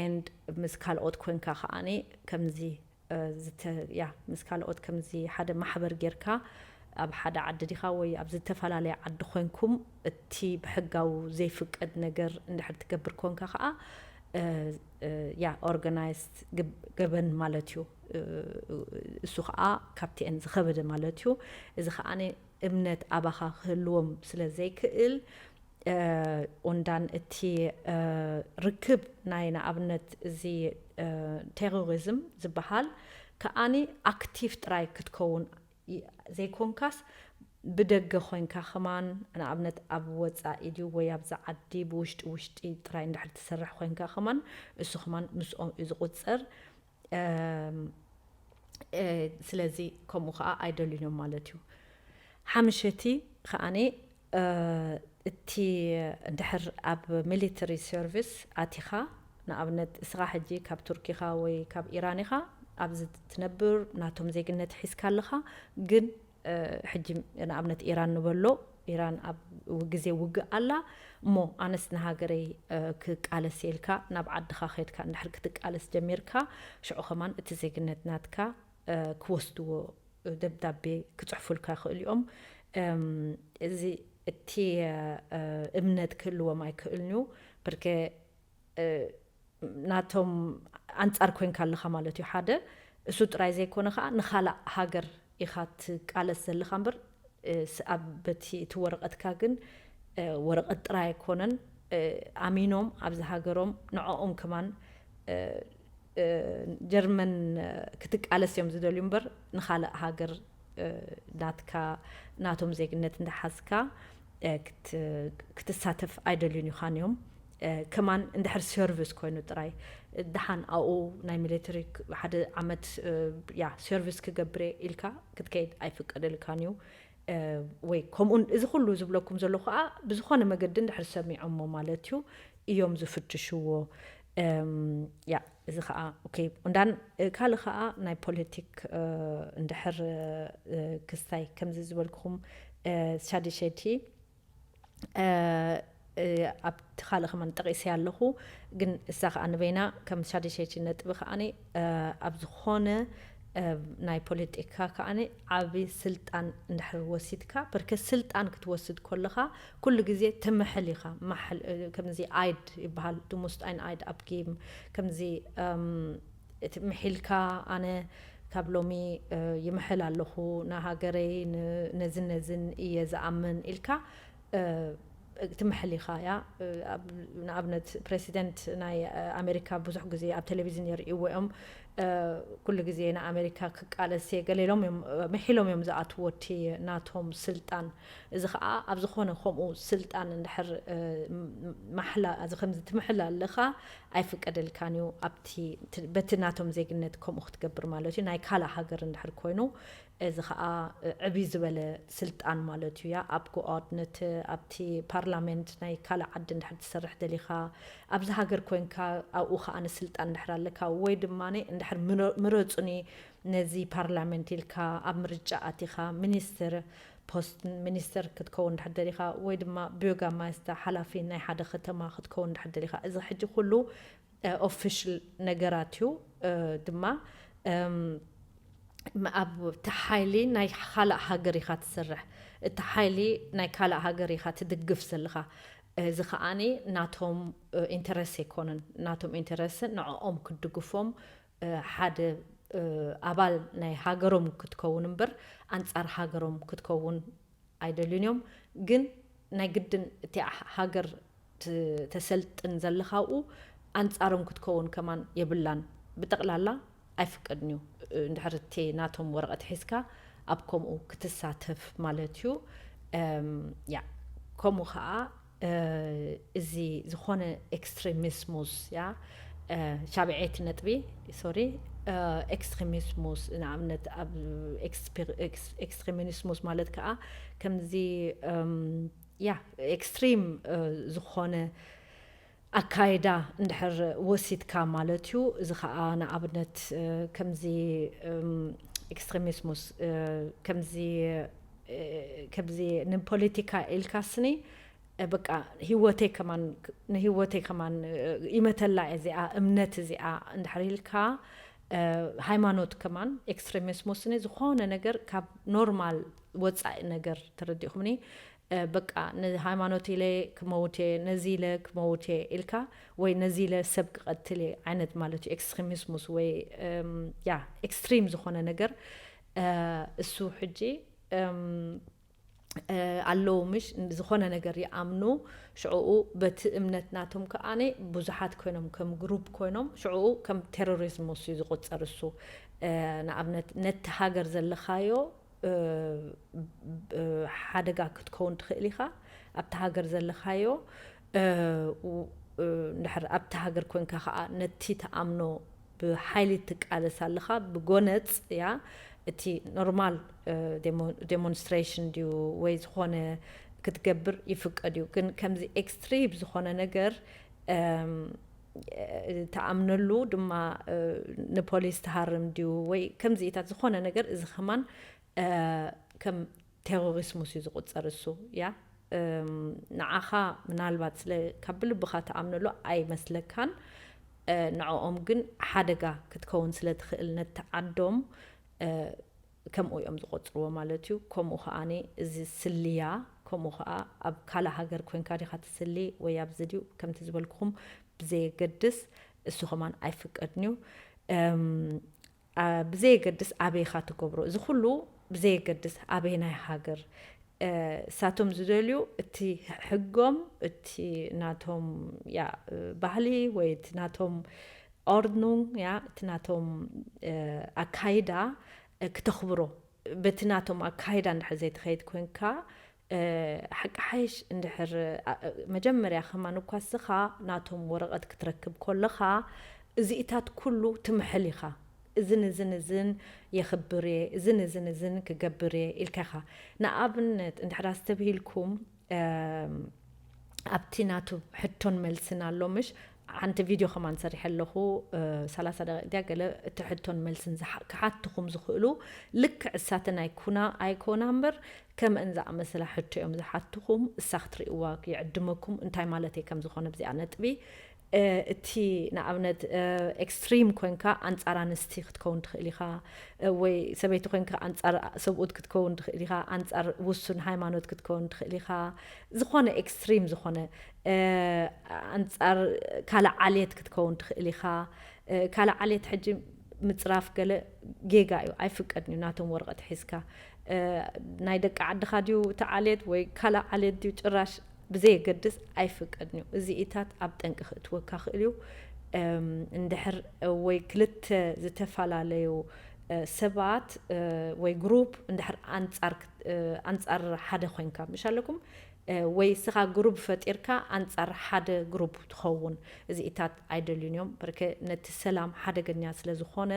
and ምስ ካልኦት ኮንካ ከዓኒ ከምዚ ያ ምስ ካልኦት ከምዚ ሓደ ማሕበር ጌርካ ኣብ ሓደ ዓዲ ዲኻ ወይ ኣብ ዝተፈላለየ ዓዲ ኮንኩም እቲ ብሕጋዊ ዘይፍቀድ ነገር እንድሕር ትገብር ኮንካ ከዓ ያ organized ገበን ማለት እዩ። እሱ ከዓ ካብቲአን ዝኸበደ ማለት እዩ። እዚ ከዓ እምነት ኣባኻ ክህልዎም ስለ ዘይክእል ኦንዳን እቲ ርክብ ናይ ንኣብነት እዚ ቴሮሪዝም ዝበሃል ከዓኒ ኣክቲቭ ጥራይ ክትከውን ዘይኮንካስ ብደገ ኮይንካ ከማን ንኣብነት ኣብ ወፃኢ ድዩ ወይ ኣብዚ ዓዲ ብውሽጢ ውሽጢ ጥራይ እንድሕር ትሰርሕ ኮይንካ ከማን እሱ ከማን ምስኦም እዩ ዝቁፀር። ስለዚ ከምኡ ከዓ ኣይደልዩን እዮም ማለት እዩ። ሓምሸቲ ከዓኒ እቲ እንድሕር ኣብ ሚሊተሪ ሰርቪስ ኣቲኻ ንኣብነት እስኻ ሕጂ ካብ ቱርኪኻ ወይ ካብ ኢራን ኢኻ ኣብዚ ትነብር ናቶም ዜግነት ሒዝካ ኣለኻ ግን ሕጂ ንኣብነት ኢራን ንበሎ ኢራን ኣብ ግዜ ውግእ ኣላ እሞ ኣነስ ንሃገረይ ክቃለስ ኢልካ ናብ ዓድኻ ከድካ እንድሕር ክትቃለስ ጀሚርካ ሽዑ ከማን እቲ ዜግነት ናትካ ክወስድዎ ደብዳቤ ክፅሕፉልካ ይኽእሉ እዮም። እዚ እቲ እምነት ክህልዎም ኣይክእልን እዩ ብርከ ናቶም ኣንጻር ኮንካ ኣለኻ ማለት እዩ ሓደ እሱ ጥራይ ዘይኮነ ከዓ ንኻላእ ሃገር ኢኻ ትቃለስ ዘለኻ እምበር ኣብ በቲ እቲ ወረቐትካ ግን ወረቐት ጥራይ ኣይኮነን ኣሚኖም ኣብዚ ሃገሮም ንዕኦም ከማን ጀርመን ክትቃለስ እዮም ዝደልዩ እምበር ንኻልእ ሃገር ናትካ ናቶም ዜግነት እንዳሓዝካ ክትሳተፍ ኣይደልዩን ይኻን እዮም። ከማን እንድሕር ሰርቪስ ኮይኑ ጥራይ ደሓን ኣብኡ ናይ ሚሊተሪ ሓደ ዓመት ያ ሰርቪስ ክገብር ኢልካ ክትከይድ ኣይፍቀደልካን እዩ። ወይ ከምኡ እዚ ኩሉ ዝብለኩም ዘለኹ ከዓ ብዝኾነ መገዲ እንድሕር ሰሚዖሞ ማለት እዩ እዮም ዝፍትሽዎ። ያ እዚ ከዓ ኦኬ እንዳን ካልእ ከዓ ናይ ፖለቲክ እንድሕር ክስታይ ከምዚ ዝበልኩኹም ሻዲሸቲ ኣብቲ ካልእ ከማን ጠቂሰ ኣለኹ ግን እሳ ከዓ ንበይና ከም ሻዲሸቲ ነጥቢ ከዓ ኣብ ዝኾነ ናይ ፖለቲካ ከዓ ዓብዪ ስልጣን እንድሕር ወሲድካ በርከ ስልጣን ክትወስድ ከለኻ ኩሉ ግዜ ትምሕል ኢኻ። ከምዚ ኣይድ ይበሃል ድሙስጣይን ኣይድ ኣብ ጌም ከምዚ እቲ ምሒልካ ኣነ ካብ ሎሚ ይምሕል ኣለኹ ንሃገረይ ነዝን ነዝን እየ ዝኣምን ኢልካ ትምሕል ኢኻ እያ። ንኣብነት ፕሬዚደንት ናይ ኣሜሪካ ብዙሕ ግዜ ኣብ ቴሌቪዝን የርእይዎ እዮም። ኩሉ ግዜ ንኣሜሪካ ክቃለስ እየ ገለ ኢሎም እዮም ምሒሎም እዮም ዝኣትዎ እቲ ናቶም ስልጣን። እዚ ከዓ ኣብ ዝኾነ ከምኡ ስልጣን እንድሕር ማሕላ እዚ ከምዚ ትምሕል ኣለኻ ኣይፍቀደልካን እዩ ኣብቲ በቲ ናቶም ዜግነት ከምኡ ክትገብር ማለት እዩ ናይ ካልእ ሃገር እንድሕር ኮይኑ እዚ ኸዓ ዕብይ ዝበለ ስልጣን ማለት እዩ። ያ ኣብ ኮኦርዲኔት ኣብቲ ፓርላሜንት ናይ ካልእ ዓዲ እንድሕር ትሰርሕ ደሊኻ፣ ኣብዚ ሃገር ኮይንካ ኣብኡ ኸዓ ንስልጣን እንድሕር ኣለካ፣ ወይ ድማ እንድሕር ምረ- ምረጹኒ ነዚ ፓርላሜንት ኢልካ ኣብ ምርጫ ኣቲኻ ሚኒስትር ፖስት ሚኒስትር ክትከውን እንድሕር ደሊኻ፣ ወይ ድማ ብዮጋማይስታ ሓላፊ ናይ ሓደ ከተማ ክትከውን እንድሕር ደሊኻ፣ እዚ ሕጂ ኩሉ ኦፊሽል ነገራት እዩ። እ፣ ድማ እም፣ ም- ኣብ እቲ ሓይሊ ናይ ካልእ ሃገር ኢኻ ትሰርሕ፣ እቲ ሓይሊ ናይ ካልእ ሃገር ኢኻ ትድግፍ ዘለኻ። እዚ ከዓኒ ናቶም ኢንተረስ ኣይኮነን፣ ናቶም ኢንተረስ ንዕኦም ክትድግፎም፣ እ፣ ሓደ እ፣ ኣባል ናይ ሃገሮም ክትከውን እምበር ኣንጻር ሃገሮም ክትከውን ኣይደልዩን እዮም። ግን ናይ ግድን እቲኣ ሃገር ት- ተሰልጥን ዘለኻኡ ኣንጻሮም ክትከውን ከማን የብላን። ብጠቕላላ ኣይፍቀድን እዩ። እንድሕር እቲ ናቶም ወረቐት ሒዝካ ኣብ ከምኡ ክትሳተፍ ማለት እዩ። እም፣ ያ ከምኡ ኸዓ እ፣ እዚ ዝኾነ ኤክስትሪሚስሙስ ያ እ፣ ሻብዐይቲ ነጥቢ ሶሪ እ፣ ኤክስትሪሚስሙስ ንኣብነት ኣብ ኤክስፒር- ኤክስ- ኤክስትሪሚስሙስ ማለት ከዓ ከምዚ እም፣ ያ ኤክስትሪም እ፣ ዝኾነ ኣካይዳ እንድሕር ወሲድካ ማለት እዩ። እዚ ከዓ ንኣብነት እ፣ ከምዚ እም፣ ኤክስትሪሚስሙስ እ፣ ከምዚ እ፣ ከምዚ ንፖለቲካ ኢልካ ስኒ እ፣ በቃ ህይወተይ ከማን ንህይወተይ ከማን እ፣ ይመተላ እዚኣ እምነት እዚኣ እንድሕር ኢልካ እ፣ ሃይማኖት ከማን ኤክስትሪሚስሙስ ስኒ ዝኾነ ነገር ካብ ኖርማል ወፃኢ ነገር ተረዲእኹምኒ እ፣ በቃ ንሃይማኖት ኢለ ክመውት እየ፣ ነዚ ኢለ ክመውት እየ ኢልካ ወይ ነዚ ኢለ ሰብ ክቐትል እየ ዓይነት ማለት እዩ። ኤክስትሪሚስሙስ ወይ እም፣ ያ ኤክስትሪም ዝኾነ ነገር እ፣ እሱ ሕጂ እም፣ እ፣ ኣለዉ ምሽ ዝኾነ ነገር ይኣምኑ። ሽዕኡ በቲ እምነት ናቶም ከኣነ ብዙሓት ኮይኖም ከም ግሩፕ ኮይኖም ሽዕኡ ከም ቴሮሪዝም እዩ ዝቑጸር እሱ። እ፣ ንኣብነት ነቲ ሃገር ዘለኻዮ እ፣ እ፣ ሓደጋ ክትከውን ትኽእል ኢኻ። ኣብቲ ሃገር ዘለኻዮ እ፣ ው- እ፣ እንድሕር ኣብቲ ሃገር ኮንካ ከዓ ነቲ ተኣምኖ ብሓይሊ ትቃለስ ኣለኻ። ብጎነጽ ያ እቲ ኖርማል እ፣ ዴሞ- ዴሞንስትሬሽን ድዩ ወይ ዝኾነ ክትገብር ይፍቀድ እዩ። ግን ከምዚ ኤክስትሪም ዝኾነ ነገር እም፣ እ፣ ተኣምነሉ ድማ እ፣ ንፖሊስ ትሃርም ድዩ ወይ ከምዚኢታት ዝኾነ ነገር እዚ ከማን እ፣ ከም ቴሮሪስሙስ እዩ ዝቁጸር እሱ ያ እም፣ ንዓኻ ምናልባት ስለ ካብ ብልብኻ ተኣምነሉ ኣይመስለካን እ፣ ንዕኦም ግን ሓደጋ ክትከውን ስለ ትኽእል ነቲ ዓዶም እ፣ ከምኡ እዮም ዝቆጽርዎ ማለት እዩ። ከምኡ ከዓኒ እዚ ስልያ ከምኡ ከዓ ኣብ ካልእ ሃገር ኮንካ ዲኻ ትስሊ ወይ ኣብዚ ድዩ ከምቲ ዝበልኩኹም ብዘየገድስ እሱ ከማን ኣይፍቀድን እዩ። እም፣ ኣ- ብዘየገድስ ኣበይኻ ትገብሮ እዚ ኩሉ ብዘየገድስ ኣበይናይ ሃገር እ፣ እሳቶም ዝደልዩ እቲ ሕጎም እቲ ናቶም ያ እ፣ ባህሊ ወይ እቲ ናቶም ኦርድኑንግ ያ እቲ ናቶም እ፣ ኣካይዳ እ፣ ክተኽብሮ በቲ ናቶም ኣካይዳ እንድሕር ዘይትኸይድ ኮንካ እ፣ ሓቂ ሓይሽ እንድሕር ኣ- እ፣ መጀመርያ ከማን እኳ እስኻ ናቶም ወረቐት ክትረክብ ከለኻ እዚኢታት ኩሉ ትምሕል ኢኻ። እዝን እዝን እዝን የኽብር እየ፣ እዝን እዝን እዝን ክገብር እየ ኢልካ ኢኻ። ንኣብነት እንድሕር ኣስተብሂልኩም እም፣ ኣብቲ ናቱ ሕቶን መልስን ኣሎ ምሽ ሓንቲ ቪድዮ ከማን ሰሪሐ ኣለኹ እ፣ ሰላሳ ደቂቕ ድያ ገለ እቲ ሕቶን መልስን ዝሓ- ክሓትኹም ዝኽእሉ ልክዕ እሳተን ኣይኩና ኣይኮና እምበር ከምአን ዝኣመሰላ ሕቶ እዮም ዝሓትኹም እሳ ክትርእይዋ ይዕድመኩም እንታይ ማለት እየ ከም ዝኾነ ብዚኣ ነጥቢ እ፣ እቲ ንኣብነት እ፣ ኤክስትሪም ኮንካ ኣንጻር ኣንስቲ ክትከውን ትኽእል ኢኻ እ፣ ወይ ሰበይቲ ኮንካ ኣንጻር ሰብኡት ክትከውን ትኽእል ኢኻ ኣንጻር ውሱን ሃይማኖት ክትከውን ትኽእል ኢኻ ዝኾነ ኤክስትሪም ዝኾነ እ፣ ኣንጻር ካልእ ዓሌት ክትከውን ትኽእል ኢኻ እ፣ ካልእ ዓሌት ሕጂ ምጽራፍ ገለ ጌጋ እዩ ኣይፍቀድን እዩ ናቶም ወረቐት ሒዝካ እ፣ ናይ ደቂ ዓድኻ ድዩ እቲ ዓሌት ወይ ካልእ ዓሌት ድዩ ጭራሽ ብዘየገድስ ኣይፍቀድን እዩ እዚኢታት ኣብ ጠንቂ ክእትወካ ክእል እዩ እም፣ እንድሕር ወይ ክልተ ዝተፈላለዩ እ፣ ሰባት እ፣ ወይ ግሩፕ እንድሕር ኣንጻር ክት- እ፣ ኣንጻር ሓደ ኮይንካ ምሽ ኣለኩም እ፣ ወይ ስኻ ግሩፕ ፈጢርካ ኣንጻር ሓደ ግሩፕ ትኸውን እዚኢታት ኣይደልዩን እዮም በርከ ነቲ ሰላም ሓደገኛ ስለ ዝኾነ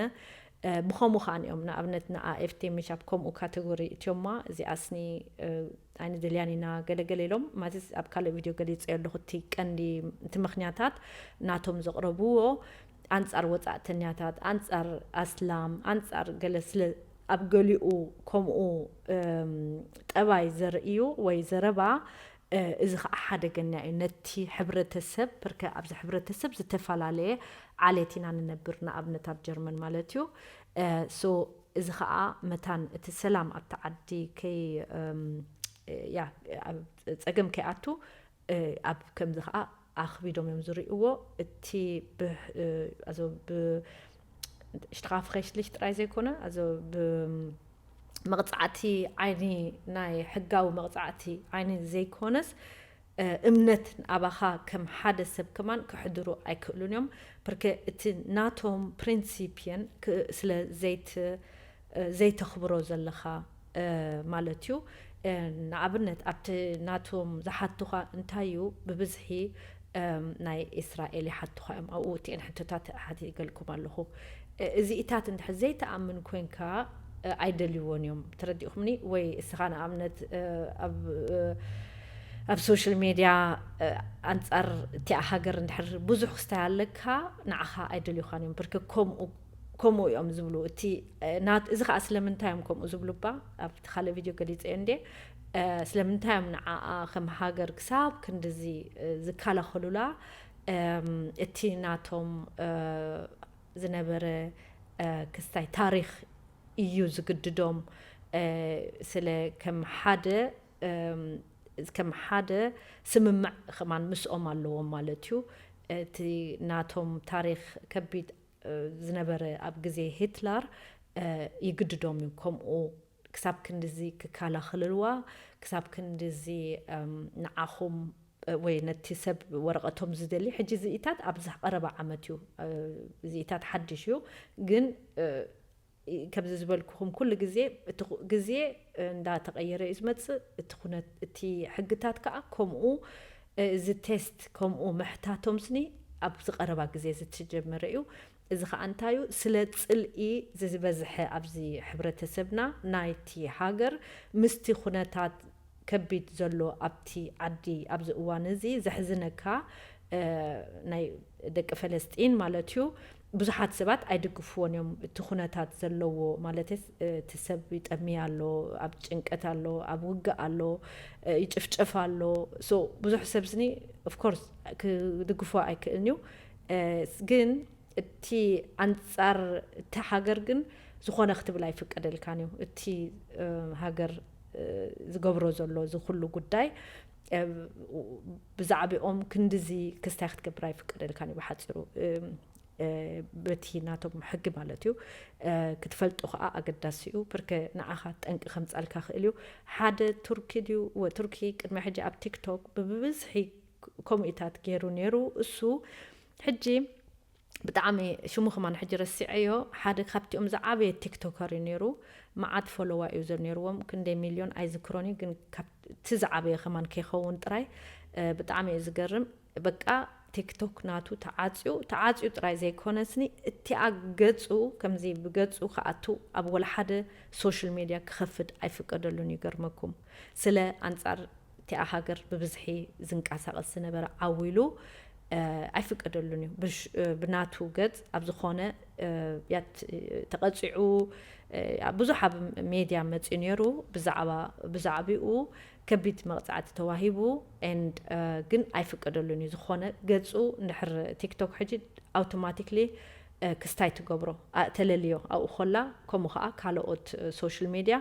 ብኸምኡ ከዓን እዮም ንኣብነት ንኣ ኤፍቴ ሚሻፕ ከምኡ ካተጎሪ እትዮማ። እዚኣስኒ ኣይንደልያን ኢና ገለገለ ኢሎም ማለት ኣብ ካልእ ቪድዮ ገሊፀ ኣለኹ። እቲ ቀንዲ እቲ ምኽንያታት ናቶም ዘቕረብዎ ኣንጻር ወጻእተኛታት፣ ኣንጻር ኣስላም፣ ኣንጻር ገለ ስለ ኣብ ገሊኡ ከምኡ ጠባይ ዘርእዩ ወይ ዘረባ እዚ ከዓ ሓደገኛ እዩ ነቲ ሕብረተሰብ። ብርከ ኣብዚ ሕብረተሰብ ዝተፈላለየ ዓሌት ኢና ንነብር፣ ንኣብነት ኣብ ጀርመን ማለት እዩ። ሶ እዚ ከዓ መታን እቲ ሰላም ኣብቲ ዓዲ ከይ ያ ኣብ ፀገም ከይኣቱ ኣብ ከምዚ ከዓ ኣኽቢዶም እዮም ዝርእይዎ። እቲ ብሽትኻፍኸሽሊሽ ጥራይ ዘይኮነ ብ መቕጻዕቲ ዓይኒ ናይ ሕጋዊ መቕጻዕቲ ዓይኒ ዘይኮነስ እምነት ኣባኻ ከም ሓደ ሰብ ከማን ክሕድሩ ኣይክእሉን እዮም። ብርከ እቲ ናቶም ፕሪንሲፕየን ስለ ዘይተኽብሮ ዘለኻ ማለት እዩ። ንኣብነት ኣብቲ ናቶም ዝሓቱኻ እንታይ እዩ ብብዝሒ ናይ እስራኤል ይሓቱኻ እዮም። ኣብኡ እቲአን ሕቶታት ሓቲገልኩም ኣለኹ። እዚኢታት እንድሕር ዘይተኣምን ኮንካ ኣይደልይዎን እዮም። ተረዲእኹምኒ? ወይ እስኻ ንኣብነት ኣብ ኣብ ሶሻል ሜድያ ኣንጻር እቲኣ ሃገር እንድሕር ብዙሕ ክስታይ ኣለካ ንዓኻ ኣይደልዩኻን እዮም። ብርክ ከምኡ ከምኡ እዮም ዝብሉ። እቲ ናት እዚ ከዓ ስለምንታይ እዮም ከምኡ ዝብሉ እባ ኣብቲ ካልእ ቪድዮ ገሊፀ እንዴ ስለምንታይ እዮም ንዓኣ ከም ሃገር ክሳብ ክንድዚ ዝከላኸሉላ እቲ ናቶም ዝነበረ ክስታይ ታሪኽ እዩ ዝግድዶም። ስለ ከም ሓደ ከም ሓደ ስምምዕ ከማን ምስኦም ኣለዎም ማለት እዩ። እቲ ናቶም ታሪኽ ከቢድ ዝነበረ ኣብ ግዜ ሂትለር ይግድዶም እዩ ከምኡ ክሳብ ክንድዚ ክከላኸልልዋ ክሳብ ክንድዚ ንዓኹም ወይ ነቲ ሰብ ወረቐቶም ዝደሊ ሕጂ ዝኢታት ኣብዚ ቀረባ ዓመት እዩ። ዝኢታት ሓድሽ እዩ ግን ከምዚ ዝበልኩኹም ኩሉ ግዜ እቲ ግዜ እንዳተቐየረ እዩ ዝመፅእ። እቲ ኩነት እቲ ሕግታት ከዓ ከምኡ እዚ ቴስት ከምኡ ምሕታቶም ስኒ ኣብዚ ቀረባ ግዜ ዝተጀመረ እዩ። እዚ ከዓ እንታይ እዩ ስለ ፅልኢ ዝበዝሐ ኣብዚ ሕብረተሰብና ናይቲ ሃገር ምስቲ ኩነታት ከቢድ ዘሎ ኣብቲ ዓዲ ኣብዚ እዋን እዚ ዘሕዝነካ ናይ ደቂ ፈለስጢን ማለት እዩ። ብዙሓት ሰባት ኣይድግፍዎን እዮም። እቲ ኩነታት ዘለዎ ማለት እቲ ሰብ ይጠሚ ኣሎ፣ ኣብ ጭንቀት ኣሎ፣ ኣብ ውግእ ኣሎ፣ ይጭፍጨፍ ኣሎ። ብዙሕ ሰብ ስኒ ኦፍኮርስ ክድግፎ ኣይክእልን እዩ። ግን እቲ ኣንጻር እቲ ሃገር ግን ዝኾነ ክትብል ኣይፍቀደልካን እዩ። እቲ ሃገር ዝገብሮ ዘሎ እዚ ኩሉ ጉዳይ ብዛዕባኦም ክንድዚ ክስታይ ክትገብር ኣይፍቀደልካን እዩ ብሓፂሩ። በቲ ናቶም ሕጊ ማለት እዩ ክትፈልጦ ከዓ ኣገዳሲ እዩ። ብርከ ንዓኻ ጠንቂ ከምፃልካ ክእል እዩ። ሓደ ቱርኪ ድዩ ቱርኪ ቅድሚ ሕጂ ኣብ ቲክቶክ ብብዝሒ ኮሚታት ገይሩ ነይሩ። እሱ ሕጂ ብጣዕሚ ሽሙ ከማን ሕጂ ረሲዐዮ። ሓደ ካብቲኦም ዝዓበየ ቲክቶከር እዩ ነይሩ። መዓት ፎሎዋ እዩ ዘ ነይርዎም ክንደይ ሚልዮን ኣይዝክሮን እዩ ግን እቲ ዝዓበየ ከማን ከይኸውን ጥራይ። ብጣዕሚ እዩ ዝገርም። በቃ ቲክቶክ ናቱ ተዓፅዩ ተዓፅዩ ጥራይ ዘይኮነስኒ እቲኣ ገፁ ከምዚ ብገፁ ክኣቱ ኣብ ወላ ሓደ ሶሻል ሜድያ ክኸፍት ኣይፍቀደሉን ይገርመኩም። ስለ ኣንፃር እቲኣ ሃገር ብብዝሒ ዝንቀሳቐስ ዝነበረ ዓው ኢሉ ኣይፍቀደሉን እዩ። ብናቱ ገፅ ኣብ ዝኾነ ያት ተቐፂዑ ብዙሕ ኣብ ሜድያ መፂኡ ነይሩ። ብዛዕባ ብዛዕቢኡ ከቢድ መቕፃዕቲ ተዋሂቡ and ግን ኣይፍቀደሉን እዩ። ዝኾነ ገፁ እንድሕር ቲክቶክ ሕጂ ኣውቶማቲክሊ ክስታይ ትገብሮ ተለልዮ ኣብኡ ኮላ ከምኡ ከዓ ካልኦት ሶሻል ሜድያ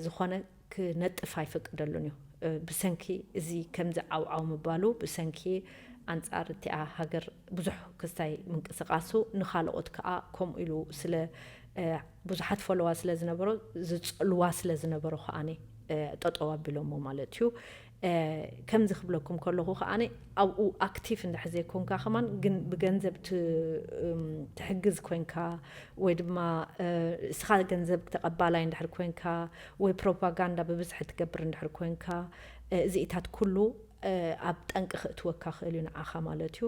ዝኾነ ክነጥፍ ኣይፈቅደሉን እዩ። ብሰንኪ እዚ ከምዚ ዓውዓው ምባሉ ብሰንኪ ኣንጻር እቲኣ ሃገር ብዙሕ ክስታይ ምንቅስቃሱ ንኻልኦት ከዓ ከምኡ ኢሉ ስለ ብዙሓት ፎሎዋ ስለ ዝነበሮ ዝፀልዋ ስለ ዝነበሮ ከዓኒ ጠጠው ኣቢሎሞ ማለት እዩ። ከምዚ ክብለኩም ከለኹ ከዓኒ ኣብኡ ኣክቲቭ እንድሕር ዘይኮንካ ከማን ግን ብገንዘብ ትሕግዝ ኮንካ ወይ ድማ እስኻ ገንዘብ ተቐባላይ እንድሕር ኮንካ ወይ ፕሮፓጋንዳ ብብዝሒ ትገብር እንድሕር ኮንካ እዚኢታት ኩሉ ኣብ ጠንቂ ክእትወካ ክእል እዩ ንዓኻ ማለት እዩ።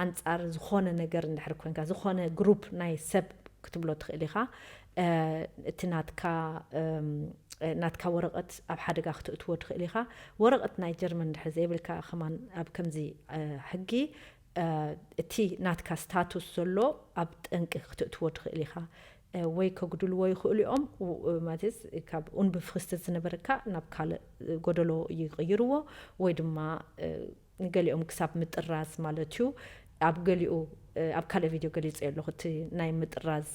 ኣንጻር ዝኾነ ነገር እንድሕር ኮንካ ዝኾነ ግሩፕ ናይ ሰብ ክትብሎ ትኽእል ኢኻ። እቲ ናትካ ናትካ ወረቐት ኣብ ሓደጋ ክትእትዎ ትኽእል ኢኻ። ወረቐት ናይ ጀርመን ድሕር ዘይብልካ ከማን ኣብ ከምዚ ሕጊ እቲ ናትካ ስታቱስ ዘሎ ኣብ ጠንቂ ክትእትዎ ትኽእል ኢኻ። ወይ ከጉድልዎ ይኽእሉ እዮም። ማለትስ ካብ ኡንብፍክስት ዝነበረካ ናብ ካልእ ጎደሎ ይቕይርዎ፣ ወይ ድማ ንገሊኦም ክሳብ ምጥራዝ ማለት እዩ። ኣብ ገሊኡ ኣብ ካልእ ቪድዮ ገሊጸ ኣለኹ እቲ ናይ ምጥራዝ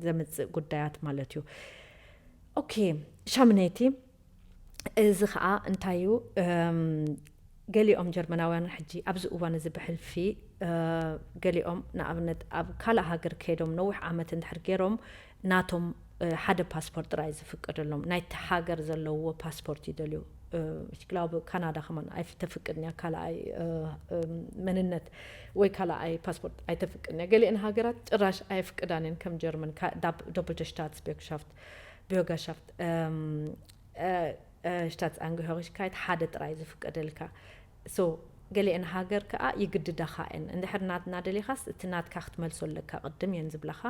ዘምጽእ ጉዳያት ማለት እዩ። ኦኬ፣ ሻምነይቲ እዚ ኸዓ እንታይ እዩ? ገሊኦም ጀርመናውያን ሕጂ ኣብዚ እዋን እዚ ብሕልፊ ገሊኦም ንኣብነት ኣብ ካልእ ሃገር ከይዶም ነዊሕ ዓመት እንድሕር ገይሮም ናቶም ሓደ ፓስፖርት ጥራይ ዝፍቀደሎም፣ ናይቲ ሃገር ዘለዎ ፓስፖርት ይደልዩ። Ich glaube ካናዳ ከማን ኣይተፍቅድን እያ ካልኣይ መንነት ወይ ካልኣይ ፓስፖርት ኣይተፍቅድን እያ። ገሊአን ሃገራት ጭራሽ ኣየፍቅዳን እየን፣ ከም ጀርመን ዶፕልተ ሽታትስ ቤርገሻፍት፣ ቤርገሻፍት ሽታትስ ኣንግሆሪሽካይት ሓደ ጥራይ ዝፍቀደልካ። So ገሊአን ሃገር ከኣ ይግድዳኻ እየን። እንድሕር ናትና ደሊኻስ እቲ ናትካ ክትመልሶ ኣለካ ቅድም እየን ዝብላኻ።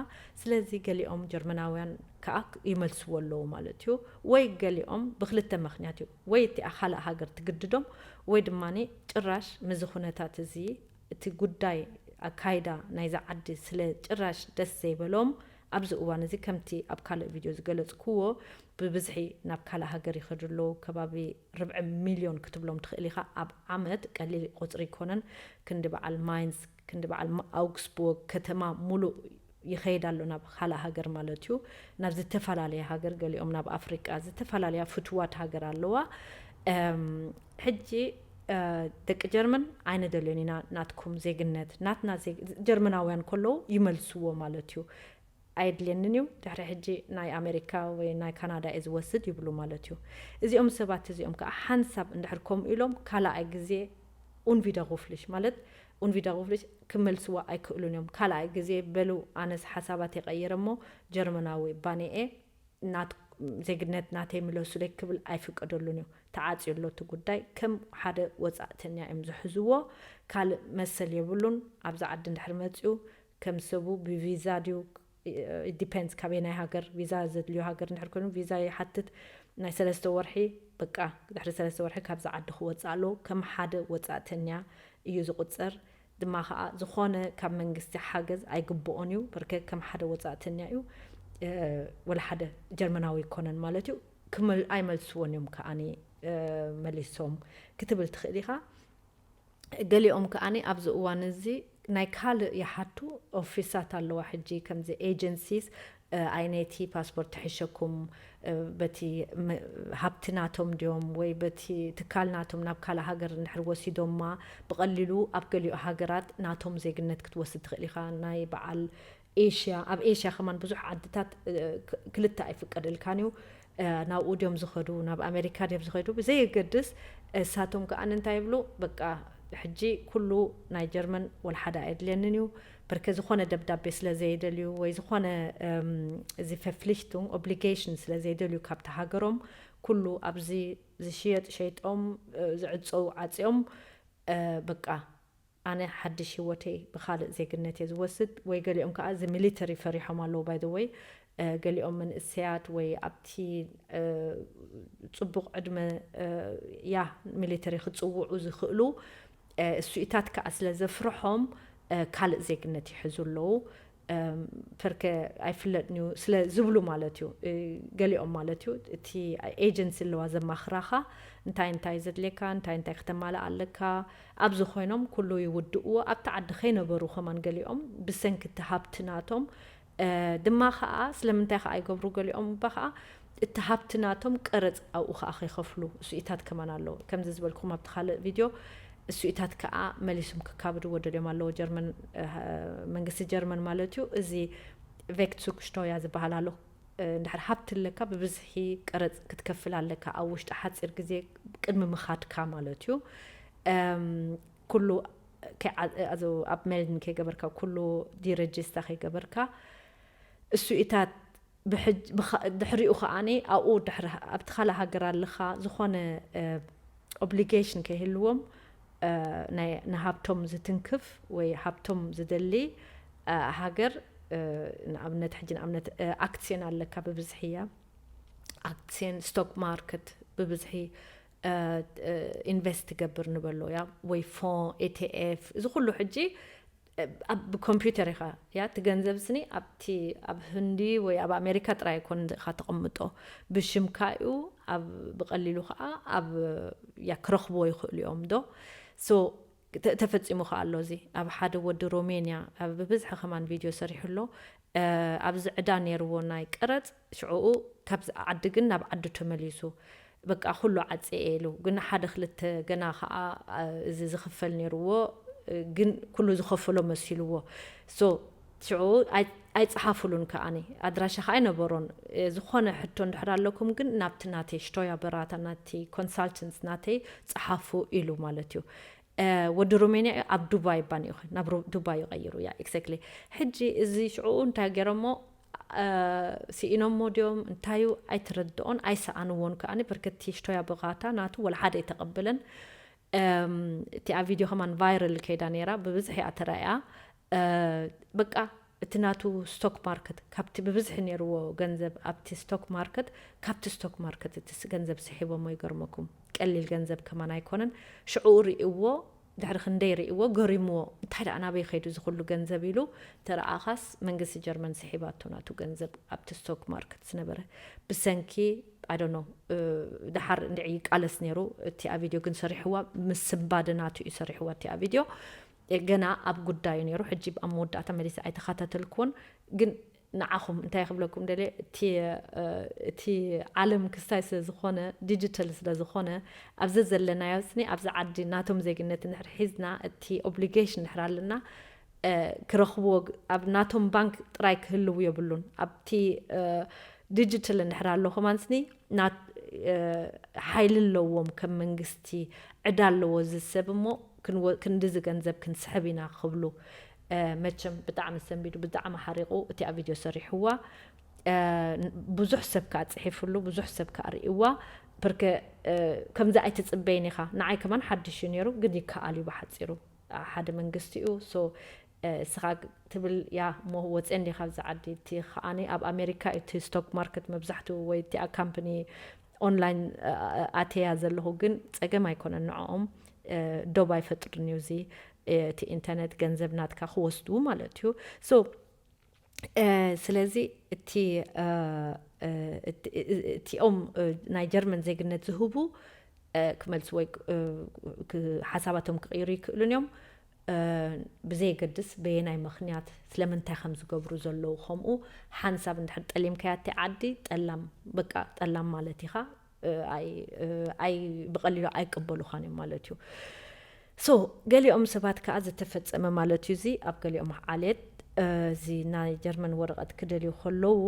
ስለዚ ገሊኦም ጀርመናውያን ከኣ ይመልስዎ ኣለዉ ማለት እዩ። ወይ ገሊኦም ብክልተ ምኽንያት እዩ። ወይ እቲኣ ካልእ ሃገር ትግድዶም፣ ወይ ድማ ጭራሽ ምዚ ኩነታት እዚ እቲ ጉዳይ ኣካይዳ ናይዛ ዓዲ ስለ ጭራሽ ደስ ዘይበሎም ኣብዚ እዋን እዚ ከምቲ ኣብ ካልእ ቪድዮ ዝገለጽክዎ ብብዝሒ ናብ ካልእ ሃገር ይኸዱ ኣለዉ። ከባቢ ርብዒ ሚልዮን ክትብሎም ትኽእል ኢኻ። ኣብ ዓመት ቀሊል ቁጽሪ ኣይኮነን። ክንዲ በዓል ማይንስ፣ ክንዲ በዓል ኣውግስቡርግ ከተማ ሙሉእ ይኸይድ ኣሎ ናብ ካልእ ሃገር ማለት እዩ። ናብ ዝተፈላለየ ሃገር፣ ገሊኦም ናብ ኣፍሪቃ፣ ዝተፈላለያ ፍትዋት ሃገር ኣለዋ። ሕጂ ደቂ ጀርመን ኣይንደልዮን ኢና ናትኩም ዜግነት፣ ናትና ጀርመናውያን ከለዉ ይመልስዎ ማለት እዩ። ኣየድልየንን እዩ፣ ድሕሪ ሕጂ ናይ ኣሜሪካ ወይ ናይ ካናዳ እየ ዝወስድ ይብሉ ማለት እዩ። እዚኦም ሰባት እዚኦም ከዓ ሓንሳብ እንድሕር ከምኡ ኢሎም ካልኣይ ግዜ ኡንቪደሩፍልሽ ማለት ኡንቪደሩፍልሽ ክመልስዋ ኣይክእሉን እዮም። ካልኣይ ግዜ በሉ ኣነስ ሓሳባት የቐይረ እሞ ጀርመናዊ ባንኤ ዜግነት ናተይ ምለሱለይ ክብል ኣይፍቀደሉን እዩ። ተዓፅዩ ኣሎ እቲ ጉዳይ። ከም ሓደ ወፃእተኛ እዮም ዝሕዝዎ። ካልእ መሰል የብሉን። ኣብዚ ዓዲ እንድሕር መፅኡ ከም ሰቡ ብቪዛ ድዩ፣ ዲፔንድስ ካበይ ናይ ሃገር ቪዛ ዘድልዮ ሃገር እንድሕር ኮይኑ ቪዛ ይሓትት። ናይ ሰለስተ ወርሒ በቃ ድሕሪ ሰለስተ ወርሒ ካብዚ ዓዲ ክወፅእ ኣለዎ። ከም ሓደ ወፃእተኛ እዩ ዝቁፀር። ድማ ከዓ ዝኾነ ካብ መንግስቲ ሓገዝ ኣይግብኦን እዩ። በርከ ከም ሓደ ወፃእተኛ እዩ። ወላ ሓደ ጀርመናዊ ኣይኮነን ማለት እዩ። ኣይመልስዎን እዮም ከዓኒ መሊሶም ክትብል ትኽእል ኢኻ። ገሊኦም ከዓኒ ኣብዚ እዋን እዚ ናይ ካልእ ይሓቱ ኦፊሳት ኣለዋ። ሕጂ ከምዚ ኤጀንሲስ ኣይነቲ ፓስፖርት ተሒሸኩም በቲ ሃብቲ ናቶም ድዮም ወይ በቲ ትካል ናቶም ናብ ካልእ ሃገር እንድሕር ወሲዶማ ብቐሊሉ ኣብ ገሊኡ ሃገራት ናቶም ዜግነት ክትወስድ ትኽእል ኢኻ። ናይ በዓል ኤሽያ፣ ኣብ ኤሽያ ከማን ብዙሕ ዓድታት ክልተ ኣይፍቀደልካን እዩ። ናብኡ ድዮም ዝኸዱ፣ ናብ ኣሜሪካ ድዮም ዝኸዱ ብዘየገድስ እሳቶም ከኣ እንታይ ይብሉ? በቃ ሕጂ ኩሉ ናይ ጀርመን ወላ ሓደ ኣየድልየንን እዩ። በርከ ዝኾነ ደብዳቤ ስለ ዘይደልዩ ወይ ዝኾነ እዚ ፈፍሊሽቱን ኦብሊጌሽን ስለ ዘይደልዩ ካብቲ ሃገሮም ኩሉ ኣብዚ ዝሽየጥ ሸይጦም ዝዕፀው ዓፅዮም በቃ ኣነ ሓድሽ ህይወተይ ብኻልእ ዜግነት እየ ዝወስድ። ወይ ገሊኦም ከዓ እዚ ሚሊተሪ ፈሪሖም ኣለዉ። ባይ ወይ ገሊኦም መንእሰያት ወይ ኣብቲ ፅቡቕ ዕድመ ያ ሚሊተሪ ክፅውዑ ዝኽእሉ እሱኢታት ከዓ ስለ ዘፍርሖም ካልእ ዜግነት ይሕዙ ኣለዉ። ፐርከ ኣይፍለጥን እዩ ስለ ዝብሉ ማለት እዩ። ገሊኦም ማለት እዩ እቲ ኤጀንሲ ኣለዋ ዘማኽራኻ እንታይ እንታይ ዘድልየካ እንታይ እንታይ ክተማልእ ኣለካ። ኣብዚ ኮይኖም ኩሉ ይውድእዎ። ኣብቲ ዓዲ ከይነበሩ ከማን ገሊኦም ብሰንኪ እቲ ሃብቲ ናቶም ድማ ከዓ ስለምንታይ ከዓ ይገብሩ ገሊኦም እባ ከዓ እቲ ሃብቲ ናቶም ቀረፅ ኣብኡ ከዓ ከይከፍሉ እሱኢታት ከማን ኣለዉ። ከምዚ ዝበልኩም ኣብቲ ካልእ ቪድዮ እሱኢታት ከዓ መሊሶም ክካብድዎ ደልዮም ኣለዎ ጀርመን መንግስቲ ጀርመን ማለት እዩ። እዚ ቬክትሱክሽቶያ ዝበሃል ኣሎ። እንድሕር ሃብቲ ኣለካ ብብዝሒ ቀረፅ ክትከፍል ኣለካ ኣብ ውሽጢ ሓፂር ግዜ ቅድሚ ምኻድካ ማለት እዩ። ኩሉ ኣብ ሜልድን ከይገበርካ ኩሉ ዲረጅስታ ከይገበርካ እሱኢታት ድሕሪኡ ከዓኒ ኣብኡ ኣብቲ ካልእ ሃገር ኣለኻ ዝኾነ ኦብሊጌሽን ከይህልዎም ንሃብቶም ዝትንክፍ ወይ ሃብቶም ዝደሊ ሃገር ንኣብነት ሕጂ ንኣብነት ኣክሲዮን ኣለካ ብብዝሒ እያ ኣክሲዮን ስቶክ ማርኬት ብብዝሒ ኢንቨስት ትገብር ንበሎ እያ ወይ ፎን ኤቲኤፍ እዚ ኩሉ ሕጂ ብኮምፒውተር ኢኻ እያ እቲ ገንዘብ ስኒ ኣብቲ ኣብ ህንዲ ወይ ኣብ ኣሜሪካ ጥራይ ኣይኮን ኢኻ ተቐምጦ ብሽምካ እዩ ኣብ ብቐሊሉ ከዓ ኣብ ያ ክረኽብዎ ይኽእሉ እዮም ዶ so ተፈጺሙ ከዓ ኣሎ እዚ ኣብ ሓደ ወዲ ሮሜንያ ኣብ ብብዝሒ ከማን ቪድዮ ሰሪሑ ኣሎ ኣብዚ ዕዳ ነይርዎ ናይ ቀረጽ ሽዕኡ ካብዚ ዓዲ ግን ናብ ዓዱ ተመሊሱ በቃ ኩሉ ዓጽየ ኢሉ ግን ሓደ ክልተ ገና ከዓ እዚ ዝኽፈል ነይርዎ ግን ኩሉ ዝኸፈሎ መሲልዎ so ሽዑ ኣይፀሓፍሉን ከዓኒ ኣድራሻ ከዓ ኣይነበሮን ዝኾነ ሕቶ እንድሕር ኣለኩም ግን ናብቲ ናተይ ሽቶያ በራታ ናቲ ኮንሳልተንት ናተይ ፀሓፉ ኢሉ ማለት እዩ ወዲ ሮሜንያ ኣብ ዱባይ ባን እዩ ናብ ዱባይ ይቀይሩ ያ exactly ሕጂ እዚ ሽዑ እንታይ ገይሮሞ ስኢኖሞ ድዮም እንታዩ ኣይተረድኦን ኣይሰኣንዎን ከዓኒ ብርክቲ ሽቶያ በቃታ ናቱ ወላ ሓደ ኣይተቐበለን እቲ ኣብ ቪድዮ ከማን ቫይራል ከይዳ ነይራ ብብዝሒ እያ ተራእያ በቃ እቲ ናቱ ስቶክ ማርኬት ካብቲ ብብዝሒ ነይርዎ ገንዘብ ኣብቲ ስቶክ ማርኬት ካብቲ ስቶክ ማርኬት እቲ ገንዘብ ስሒቦሞ ይገርመኩም ቀሊል ገንዘብ ከማን ኣይኮነን ሽዑ ርእይዎ ድሕሪ ክንደይ ርእይዎ ገሪምዎ እንታይ ደኣ ናበይ ከይዱ እዚ ኩሉ ገንዘብ ኢሉ ተረኣኻስ መንግስቲ ጀርመን ስሒባቶ ናቱ ገንዘብ ኣብቲ ስቶክ ማርኬት ዝነበረ ብሰንኪ I don't know ድሓር እንድዒ ይቃለስ ነይሩ እቲ ኣብ ቪድዮ ግን ሰሪሕዋ ምስ ስንባደ ናቱ እዩ ሰሪሕዋ እቲ ኣብ ቪድዮ ገና ኣብ ጉዳዩ ነይሩ ሕጂ ኣብ መወዳእታ መሊሰ ኣይተኸታተልክዎን ግን ንዓኹም እንታይ ክብለኩም ደልየ እቲ እቲ ዓለም ክስታይ ስለ ዝኾነ ዲጂታል ስለ ዝኾነ ኣብዚ ዘለናዮ ስኒ ኣብዚ ዓዲ ናቶም ዜግነት እንድሕር ሒዝና እቲ ኦብሊጌሽን እንድሕር ኣለና ክረኽብዎ ኣብ ናቶም ባንክ ጥራይ ክህልው የብሉን ኣብቲ ዲጂታል እንድሕር ኣሎ ከማን ስኒ ሓይሊ ኣለዎም ከም መንግስቲ ዕዳ ኣለዎ እዚ ሰብ እሞ ክንድዚ ገንዘብ ክንስሕብ ኢና ክብሉ መቸም ብጣዕሚ ሰንቢዱ ብጣዕሚ ሓሪቑ እቲ ኣብ ቪድዮ ሰሪሕዋ ብዙሕ ሰብ ከዓ ፅሒፍሉ ብዙሕ ሰብ ከዓ ርእይዋ ብርከ ከምዚ ኣይትፅበይን ኢኻ ንዓይ ከማን ሓድሽ እዩ ነይሩ ግን ይከኣል እዩ ብሓፂሩ ሓደ መንግስቲ እዩ so እስኻ ትብል ያ እሞ ወፅየ እንዲ ካብዚ ዓዲ እቲ ከዓኒ ኣብ ኣሜሪካ እቲ ስቶክ ማርኬት መብዛሕትኡ ወይ እቲኣ ካምፕኒ ኦንላይን ኣተያ ዘለኹ ግን ፀገም ኣይኮነን ንዕኦም ዶብ ኣይፈጥርን እዩ እዚ እቲ ኢንተርኔት ገንዘብ ናትካ ክወስዱ ማለት እዩ so ስለዚ እቲ እቲኦም ናይ ጀርመን ዜግነት ዝህቡ ክመልሱ ወይ ሓሳባቶም ክቕይሩ ይክእሉን እዮም ብዘየገድስ በየናይ ምኽንያት ስለምንታይ ከም ዝገብሩ ዘለዉ ከምኡ ሓንሳብ እንድሕር ጠሊምካያ እቲ ዓዲ ጠላም በቃ ጠላም ማለት ኢኻ ኣይ ብቐሊሉ ኣይቅበሉኻን እዮም ማለት እዩ so ገሊኦም ሰባት ከዓ ዝተፈፀመ ማለት እዩ እዚ ኣብ ገሊኦም ዓሌት እዚ ናይ ጀርመን ወረቐት ክደልዩ ከለዉ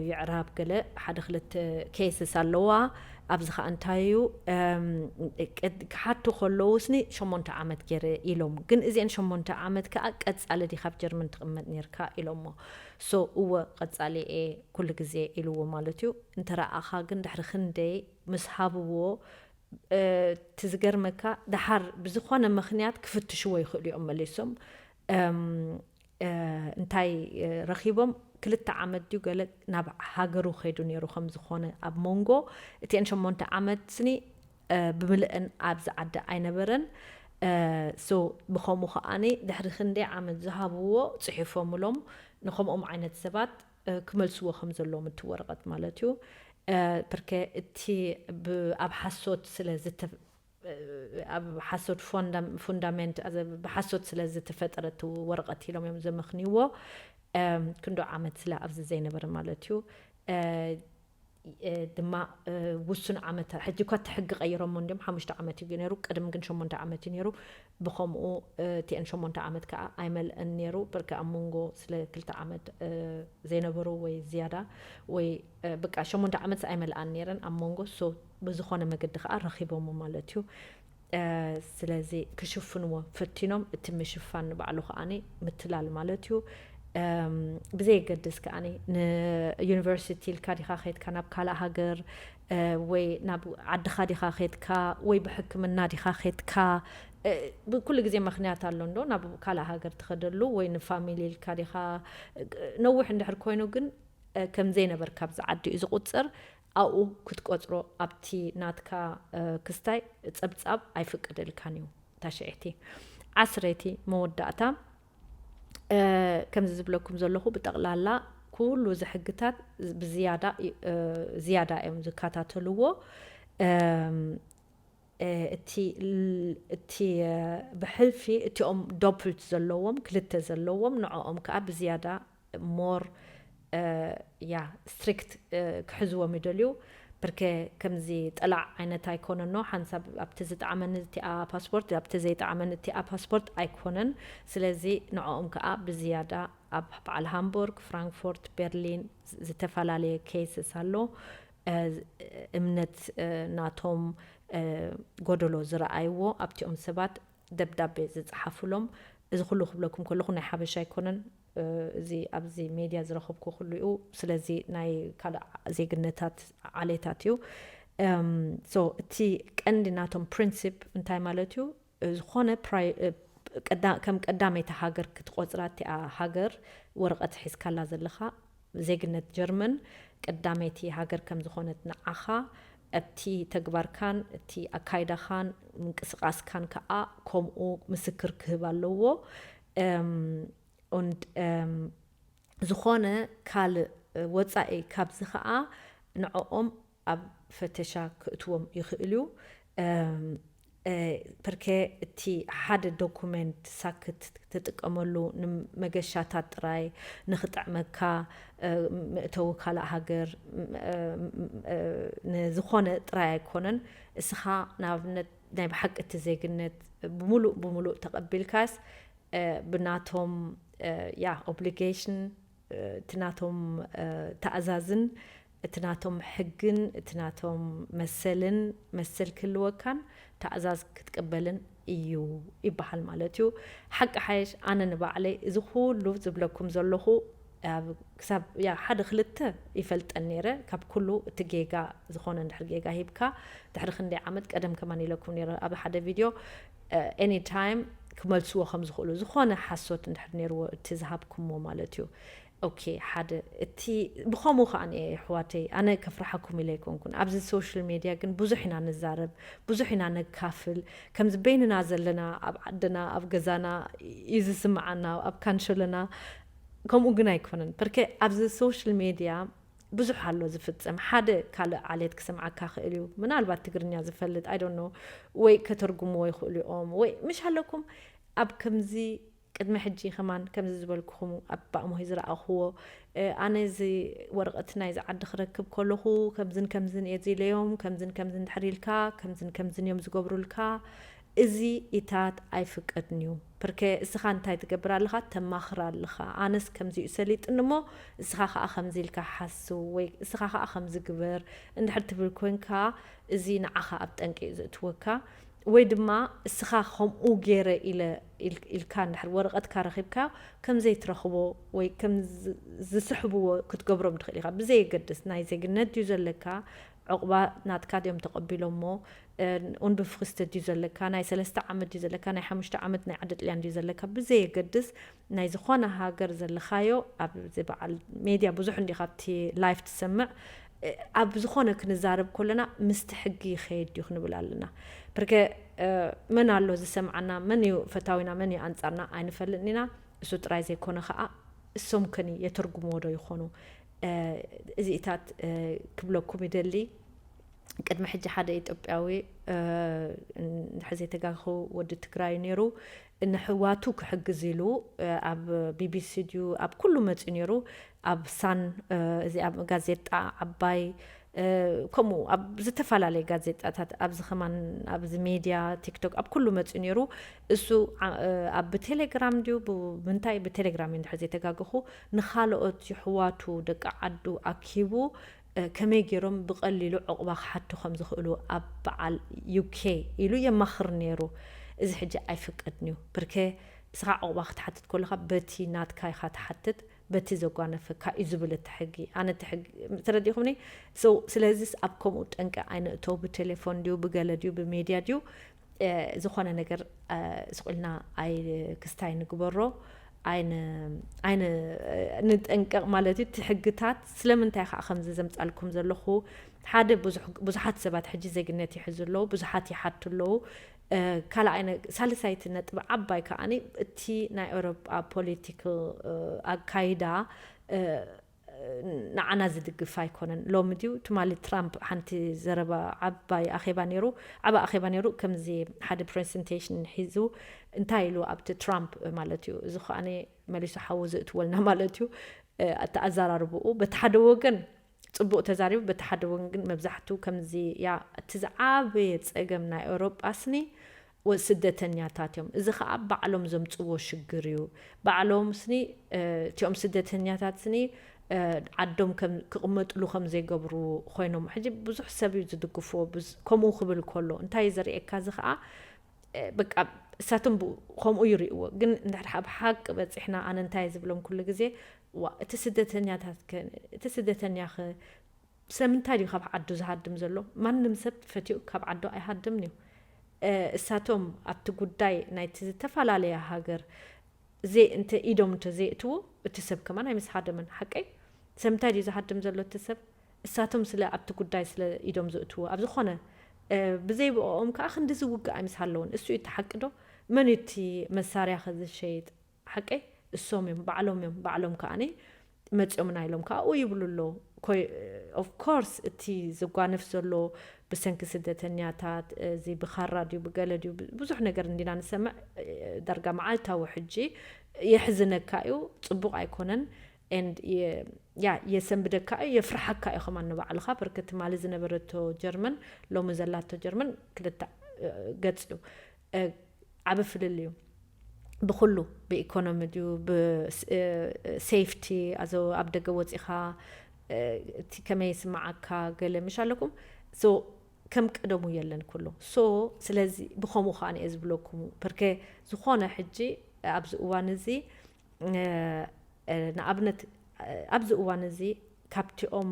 ይዕራብ ገለ ሓደ ክልተ ኬስስ ኣለዋ ኣብዚ ከዓ እንታይ እዩ ክሓቱ ከለዉ ስኒ ሸሞንተ ዓመት ገይረ ኢሎም ግን እዚአን ሸሞንተ ዓመት ከዓ ቀፃሊ ዲ ካብ ጀርመን ትቕመጥ ነርካ ኢሎሞ so እወ ቀፃሊ እየ ኩሉ ግዜ ኢልዎ ማለት እዩ እንተረኣኻ ግን ድሕሪ ክንደይ ምስ ሃብዎ እቲ ዝገርመካ ደሓር ብዝኾነ ምኽንያት ክፍትሽዎ ይኽእሉ እዮም መሊሶም እንታይ ረኺቦም ክልተ ዓመት ድዩ ገለ ናብ ሃገሩ ከይዱ ነይሩ ከም ዝኾነ ኣብ መንጎ እቲአን ሸሞንተ ዓመት ስኒ ብምልእን ኣብዚ ዓዲ ኣይነበረን so ብኸምኡ ከዓኒ ድሕሪ ክንደይ ዓመት ዝሃብዎ ፅሒፎምሎም ንከምኦም ዓይነት ሰባት ክመልስዎ ከም ዘለዎም እቲ ወረቐት ማለት እዩ ፕርከ እቲ ኣብ ሓሶት ስለ ኣብ ሓሶት ፉንዳሜንት ብሓሶት ስለ ዝተፈጠረ እቲ ወረቐት ኢሎም እዮም ዘመኽንይዎ ክንዶ ዓመት ስለ ኣብዚ ዘይነበረ ማለት እዩ ድማ ውሱን ዓመት ሕጂ እኳ እቲ ሕጊ ቀይሮሞ እንዲም ሓሙሽተ ዓመት እዩ ነይሩ ቅድም ግን ሸሞንተ ዓመት እዩ ነይሩ ብኸምኡ እቲአን ሸሞንተ ዓመት ከዓ ኣይመልአን ነይሩ ብርክ ኣብ መንጎ ስለ ክልተ ዓመት ዘይነበሩ ወይ ዝያዳ ወይ ብቃ ሸሞንተ ዓመት ኣይመልኣን ነይረን ኣብ መንጎ so ብዝኾነ መገዲ ከዓ ረኺቦሞ ማለት እዩ ስለዚ ክሽፍንዎ ፈቲኖም እቲ ምሽፋን ንባዕሉ ከዓኒ ምትላል ማለት እዩ ብዘየገድስ ከዓኒ ንዩኒቨርሲቲ ኢልካ ዲኻ ከይድካ ናብ ካልእ ሃገር፣ ወይ ናብ ዓድኻ ዲኻ ከይድካ፣ ወይ ብሕክምና ዲኻ ከይድካ፣ ብኩሉ ግዜ ምኽንያት ኣሎ እንዶ ናብ ካልእ ሃገር ትኸደሉ፣ ወይ ንፋሚሊ ኢልካ ዲኻ። ነዊሕ እንድሕር ኮይኑ ግን ከም ዘይነበርካ ኣብዚ ዓዲ እዩ ዝቑጽር። ኣብኡ ክትቆጽሮ ኣብቲ ናትካ ክስታይ ጸብጻብ ኣይፍቅድልካን እዩ። ታሽዒቲ ዓስረይቲ መወዳእታ ከምዚ ዝብለኩም ዘለኹ ብጠቕላላ ኩሉ እዚ ሕግታት ብዝያዳ ዝያዳ እዮም ዝከታተልዎ። እቲ እቲ ብሕልፊ እቲኦም ዶፕልት ዘለዎም ክልተ ዘለዎም ንዕኦም ከዓ ብዝያዳ ሞር ያ ስትሪክት ክሕዝዎም ይደልዩ። ብርከ ከምዚ ጠላዕ ዓይነት ኣይኮነኖ ሓንሳብ ኣብቲ ዝጠዓመኒ እቲኣ ፓስፖርት ኣብቲ ዘይጠዓመኒ እቲኣ ፓስፖርት ኣይኮነን። ስለዚ ንዕኦም ከዓ ብዝያዳ ኣብ በዓል ሃምቡርግ፣ ፍራንክፎርት፣ ቤርሊን ዝተፈላለየ ኬስስ ኣሎ። እምነት ናቶም ጎደሎ ዝረኣይዎ ኣብቲኦም ሰባት ደብዳቤ ዝፀሓፉሎም። እዚ ኩሉ ክብለኩም ከለኹ ናይ ሓበሻ ኣይኮነን። እዚ ኣብዚ ሜድያ ዝረኸብኩ ኩሉ እዩ። ስለዚ ናይ ካልእ ዜግነታት ዓሌታት እዩ። ሶ እቲ ቀንዲ ናቶም ፕሪንሲፕ እንታይ ማለት እዩ? ዝኾነ ከም ቀዳመይቲ ሃገር ክትቆፅራ እቲኣ ሃገር ወረቐት ሒዝካላ ዘለኻ ዜግነት ጀርመን ቀዳመይቲ ሃገር ከም ዝኾነት ንዓኻ ኣብቲ ተግባርካን እቲ ኣካይዳኻን ምንቅስቃስካን ከዓ ከምኡ ምስክር ክህብ ኣለዎ። Und ዝኾነ ካልእ ወፃኢ ካብዚ ከዓ ንዕኦም ኣብ ፈተሻ ክእትዎም ይኽእል እዩ። ፐርከ እቲ ሓደ ዶኩመንት ሳክት ትጥቀመሉ ንመገሻታት ጥራይ ንኽጥዕመካ፣ መእተዊ ካልእ ሃገር ንዝኾነ ጥራይ ኣይኮነን። እስኻ ንኣብነት ናይ ብሓቂ እቲ ዜግነት ብምሉእ ብምሉእ ተቐቢልካስ ብናቶም ያ ኦብሊጌሽን እቲ ናቶም ተኣዛዝን እቲ ናቶም ሕግን እቲ ናቶም መሰልን መሰል ክህልወካን ተኣዛዝ ክትቅበልን እዩ ይበሃል ማለት እዩ። ሓቂ ሓየሽ ኣነ ንባዕለይ እዚ ኩሉ ዝብለኩም ዘለኹ ክሳብ ያ ሓደ ክልተ ይፈልጠን ነይረ። ካብ ኩሉ እቲ ጌጋ ዝኾነ እንድሕር ጌጋ ሂብካ ድሕሪ ክንደይ ዓመት ቀደም ከማን ኢለኩም ነይረ ኣብ ሓደ ቪድዮ ኤኒ ታይም ክመልስዎ ከም ዝኽእሉ ዝኾነ ሓሶት እንድሕር ነይርዎ እቲ ዝሃብኩሞ ማለት እዩ። ኦኬ ሓደ እቲ ብኸምኡ ከዓ እየ ኣሕዋተይ ኣነ ከፍርሓኩም ኢለ ኣይኮንኩን። ኣብዚ ሶሻል ሜድያ ግን ብዙሕ ኢና ንዛረብ፣ ብዙሕ ኢና ነካፍል። ከምዚ በይንና ዘለና ኣብ ዓድና ኣብ ገዛና እዩ ዝስምዓና፣ ኣብ ካንሸሎና ከምኡ ግን ኣይኮነን። ፐርከ ኣብዚ ሶሻል ሜድያ ብዙሕ ኣሎ ዝፍጸም። ሓደ ካልእ ዓሌት ክሰምዓካ ክእል እዩ፣ ምናልባት ትግርኛ ዝፈልጥ I don't know ወይ ከተርጉምዎ ይኽእሉ እዮም ወይ ምሽ ኣለኩም ኣብ ከምዚ ቅድሚ ሕጂ ከማን ከምዚ ዝበልኩኹም ኣብ ኣእምሆይ ዝረኣኽዎ ኣነ እዚ ወረቐት ናይዚ ዓዲ ክረክብ ከለኹ ከምዝን ከምዝን እየ ዚለዮም ከምዝን ከምዝን ድሕር ኢልካ ከምዝን ከምዝን እዮም ዝገብሩልካ። እዚ ኢታት ኣይፍቀድን እዩ። ፕርከ እስኻ እንታይ ትገብር ኣለኻ? ተማኽር ኣለኻ። ኣነስ ከምዚ እዩ ሰሊጥኒ እሞ እስኻ ኸዓ ከምዚ ኢልካ ሓስብ ወይ እስኻ ኸዓ ከምዚ ግበር እንድሕር ትብል ኮንካ እዚ ንዓኻ ኣብ ጠንቂ እዩ ዘእትወካ። ወይ ድማ እስኻ ከምኡ ገይረ ኢለ ኢልካ እንድሕር ወረቐትካ ረኺብካ ከም ዘይትረኽቦ ወይ ከም ዝስሕብዎ ክትገብሮም ትኽእል ኢኻ። ብዘየገድስ ናይ ዜግነት ድዩ ዘለካ፣ ዕቑባ ናትካ ድዮም ተቐቢሎሞ፣ ኡንብፍክስተ ድዩ ዘለካ፣ ናይ ሰለስተ ዓመት ድዩ ዘለካ፣ ናይ ሓሙሽተ ዓመት ናይ ዓዲ ጥልያን ድዩ ዘለካ፣ ብዘየገድስ ናይ ዝኾነ ሃገር ዘለኻዮ ኣብዚ በዓል ሜድያ ብዙሕ እንዲ ካብቲ ላይፍ ትሰምዕ ኣብ ዝኾነ ክንዛረብ ከለና ምስቲ ሕጊ ይኸይድ ድዩ ክንብል ኣለና። ፕርከ መን ኣሎ ዝሰምዓና፣ መን እዩ ፈታዊና፣ መን እዩ ኣንጻርና ኣይንፈልጥን ኢና። እሱ ጥራይ ዘይኮነ ኸዓ እሶም ከኒ የተርጉምዎ ዶ ይኾኑ? እዚኢታት ክብለኩም ይደሊ። ቅድሚ ሕጂ ሓደ ኢትዮጵያዊ እንድሕር ዘይተጋግኹ ወዲ ትግራይ ነይሩ። ንሕዋቱ ክሕግዝ ኢሉ ኣብ ቢቢሲ ድዩ ኣብ ኩሉ መፅኡ ነይሩ። ኣብ ሳን እዚ ኣብ ጋዜጣ ዓባይ ከምኡ ኣብ ዝተፈላለየ ጋዜጣታት ኣብዚ ከማን ኣብዚ ሜድያ ቲክቶክ ኣብ ኩሉ መፅኡ ነይሩ። እሱ ኣብ ብቴሌግራም ድዩ ብምንታይ ብቴሌግራም እዩ እንድሕር ዘይተጋግኹ ንኻልኦት ይሕዋቱ ደቂ ዓዱ ኣኪቡ ከመይ ገይሮም ብቐሊሉ ዕቑባ ክሓቱ ከም ዝኽእሉ ኣብ በዓል ዩኬ ኢሉ የማኽር ነይሩ። እዚ ሕጂ ኣይፍቀድን እዩ። ብርከ እስኻ ዕቑባ ክትሓትት ከለኻ በቲ ናትካ ኢኻ ትሓትት፣ በቲ ዘጓነፈካ እዩ ዝብል እቲ ሕጊ። ኣነ እቲ ሕጊ ተረዲኹምኒ። So ስለዚስ ኣብ ከምኡ ጠንቂ ኣይንእቶ። ብቴሌፎን ድዩ ብገለ ድዩ ብሜድያ ድዩ ዝኾነ ነገር ስቕ ኢልና ኣይ ክስታይ ንግበሮ። ኣይን ኣይን ንጠንቀቕ ማለት እዩ። እቲ ሕግታት ስለምንታይ ከዓ ከምዚ ዘምፃልኩም ዘለኹ ሓደ ብዙሓት ሰባት ሕጂ ዜግነት ይሕዙ ኣለዉ፣ ብዙሓት ይሓቱ ኣለዉ። ካልኣይ ሳልሳይቲ ነጥቢ ዓባይ ከዓኒ እቲ ናይ ኤውሮጳ ፖለቲካል ኣካይዳ ንዓና ዝድግፍ ኣይኮነን። ሎሚ ድዩ ትማሊ ትራምፕ ሓንቲ ዘረባ ዓባይ ኣኼባ ነይሩ፣ ዓባይ ኣኼባ ነይሩ። ከምዚ ሓደ ፕሬዘንቴሽን ሒዙ እንታይ ኢሉ ኣብቲ ትራምፕ ማለት እዩ። እዚ ከዓኒ መሊሱ ሓዊ ዘእትወልና ማለት እዩ። እቲ ኣዘራርብኡ በቲ ሓደ ወገን ፅቡቕ ተዛሪቡ፣ በቲ ሓደ ወገን ግን መብዛሕትኡ ከምዚ ያ እቲ ዝዓበየ ፀገም ናይ ኤውሮጳ ስኒ ስደተኛታት እዮም። እዚ ከዓ ባዕሎም ዘምፅዎ ሽግር እዩ። ባዕሎም ስኒ እቲኦም ስደተኛታት ስኒ ዓዶም ክቕመጥሉ ከም ዘይገብሩ ኮይኖም ሕጂ ብዙሕ ሰብ እዩ ዝድግፍዎ። ከምኡ ክብል ከሎ እንታይ ዘርእየካ፣ እዚ ከዓ በቃ እሳቶም ከምኡ ይርእዎ። ግን እንድሕር ኣብ ሓቂ በፂሕና ኣነ እንታይ ዝብሎም ኩሉ ግዜ፣ ዋ እቲ ስደተኛታት እቲ ስደተኛ ስለምንታይ ድዩ ካብ ዓዱ ዝሃድም ዘሎ? ማንም ሰብ ፈትኡ ካብ ዓዱ ኣይሃድምን እዩ። እሳቶም ኣብቲ ጉዳይ ናይቲ ዝተፈላለየ ሃገር እንተ ኢዶም እንተ ዘይእትዉ እቲ ሰብ ከማን ኣይምስሃደመን። ሓቀይ? ስለምንታይ ድዩ ዝሃድም ዘሎ እቲ ሰብ? እሳቶም ስለ ኣብቲ ጉዳይ ስለ ኢዶም ዝእትዉ ኣብ ዝኾነ ብዘይ ብኦም ከዓ ክንዲ ዝውግእ ኣይምስ ኣለውን። እሱ እዩ እቲ ሓቂ ዶ? መን እዩ እቲ መሳርያ ከዝሸይጥ? ሓቀይ? እሶም እዮም፣ ባዕሎም እዮም። ባዕሎም ከዓኒ መፂኦምና ኢሎም ከዓ ኡ ይብሉ ኣለዉ። ኮይ ኦፍ ኮርስ እቲ ዝጓነፍ ዘሎ ብሰንኪ ስደተኛታት እዚ ብኻራ ድዩ ብገለ ድዩ ብዙሕ ነገር እንዲና ንሰምዕ። ዳርጋ መዓልታዊ ሕጂ የሕዝነካ እዩ፣ ፅቡቕ ኣይኮነን። And ያ የሰንብደካ እዩ፣ የፍርሓካ እዩ ከማን ንባዕልኻ። ብርክ ትማሊ ዝነበረቶ ጀርመን ሎሚ ዘላቶ ጀርመን ክልተ ገፅ እዩ። ዓቢ ፍልል እዩ ብኩሉ፣ ብኢኮኖሚ ድዩ ብሴፍቲ፣ ኣብ ደገ ወፂኻ እቲ ከመይ ይስምዓካ ገለ ምሽ ኣለኩም። So ከም ቀደሙ የለን ኩሉ። So ስለዚ ብኸምኡ ከዓ እየ ዝብለኩም። ብርክ ዝኾነ ሕጂ ኣብዚ እዋን እዚ ንኣብነት ኣብዚ እዋን እዚ ካብቲኦም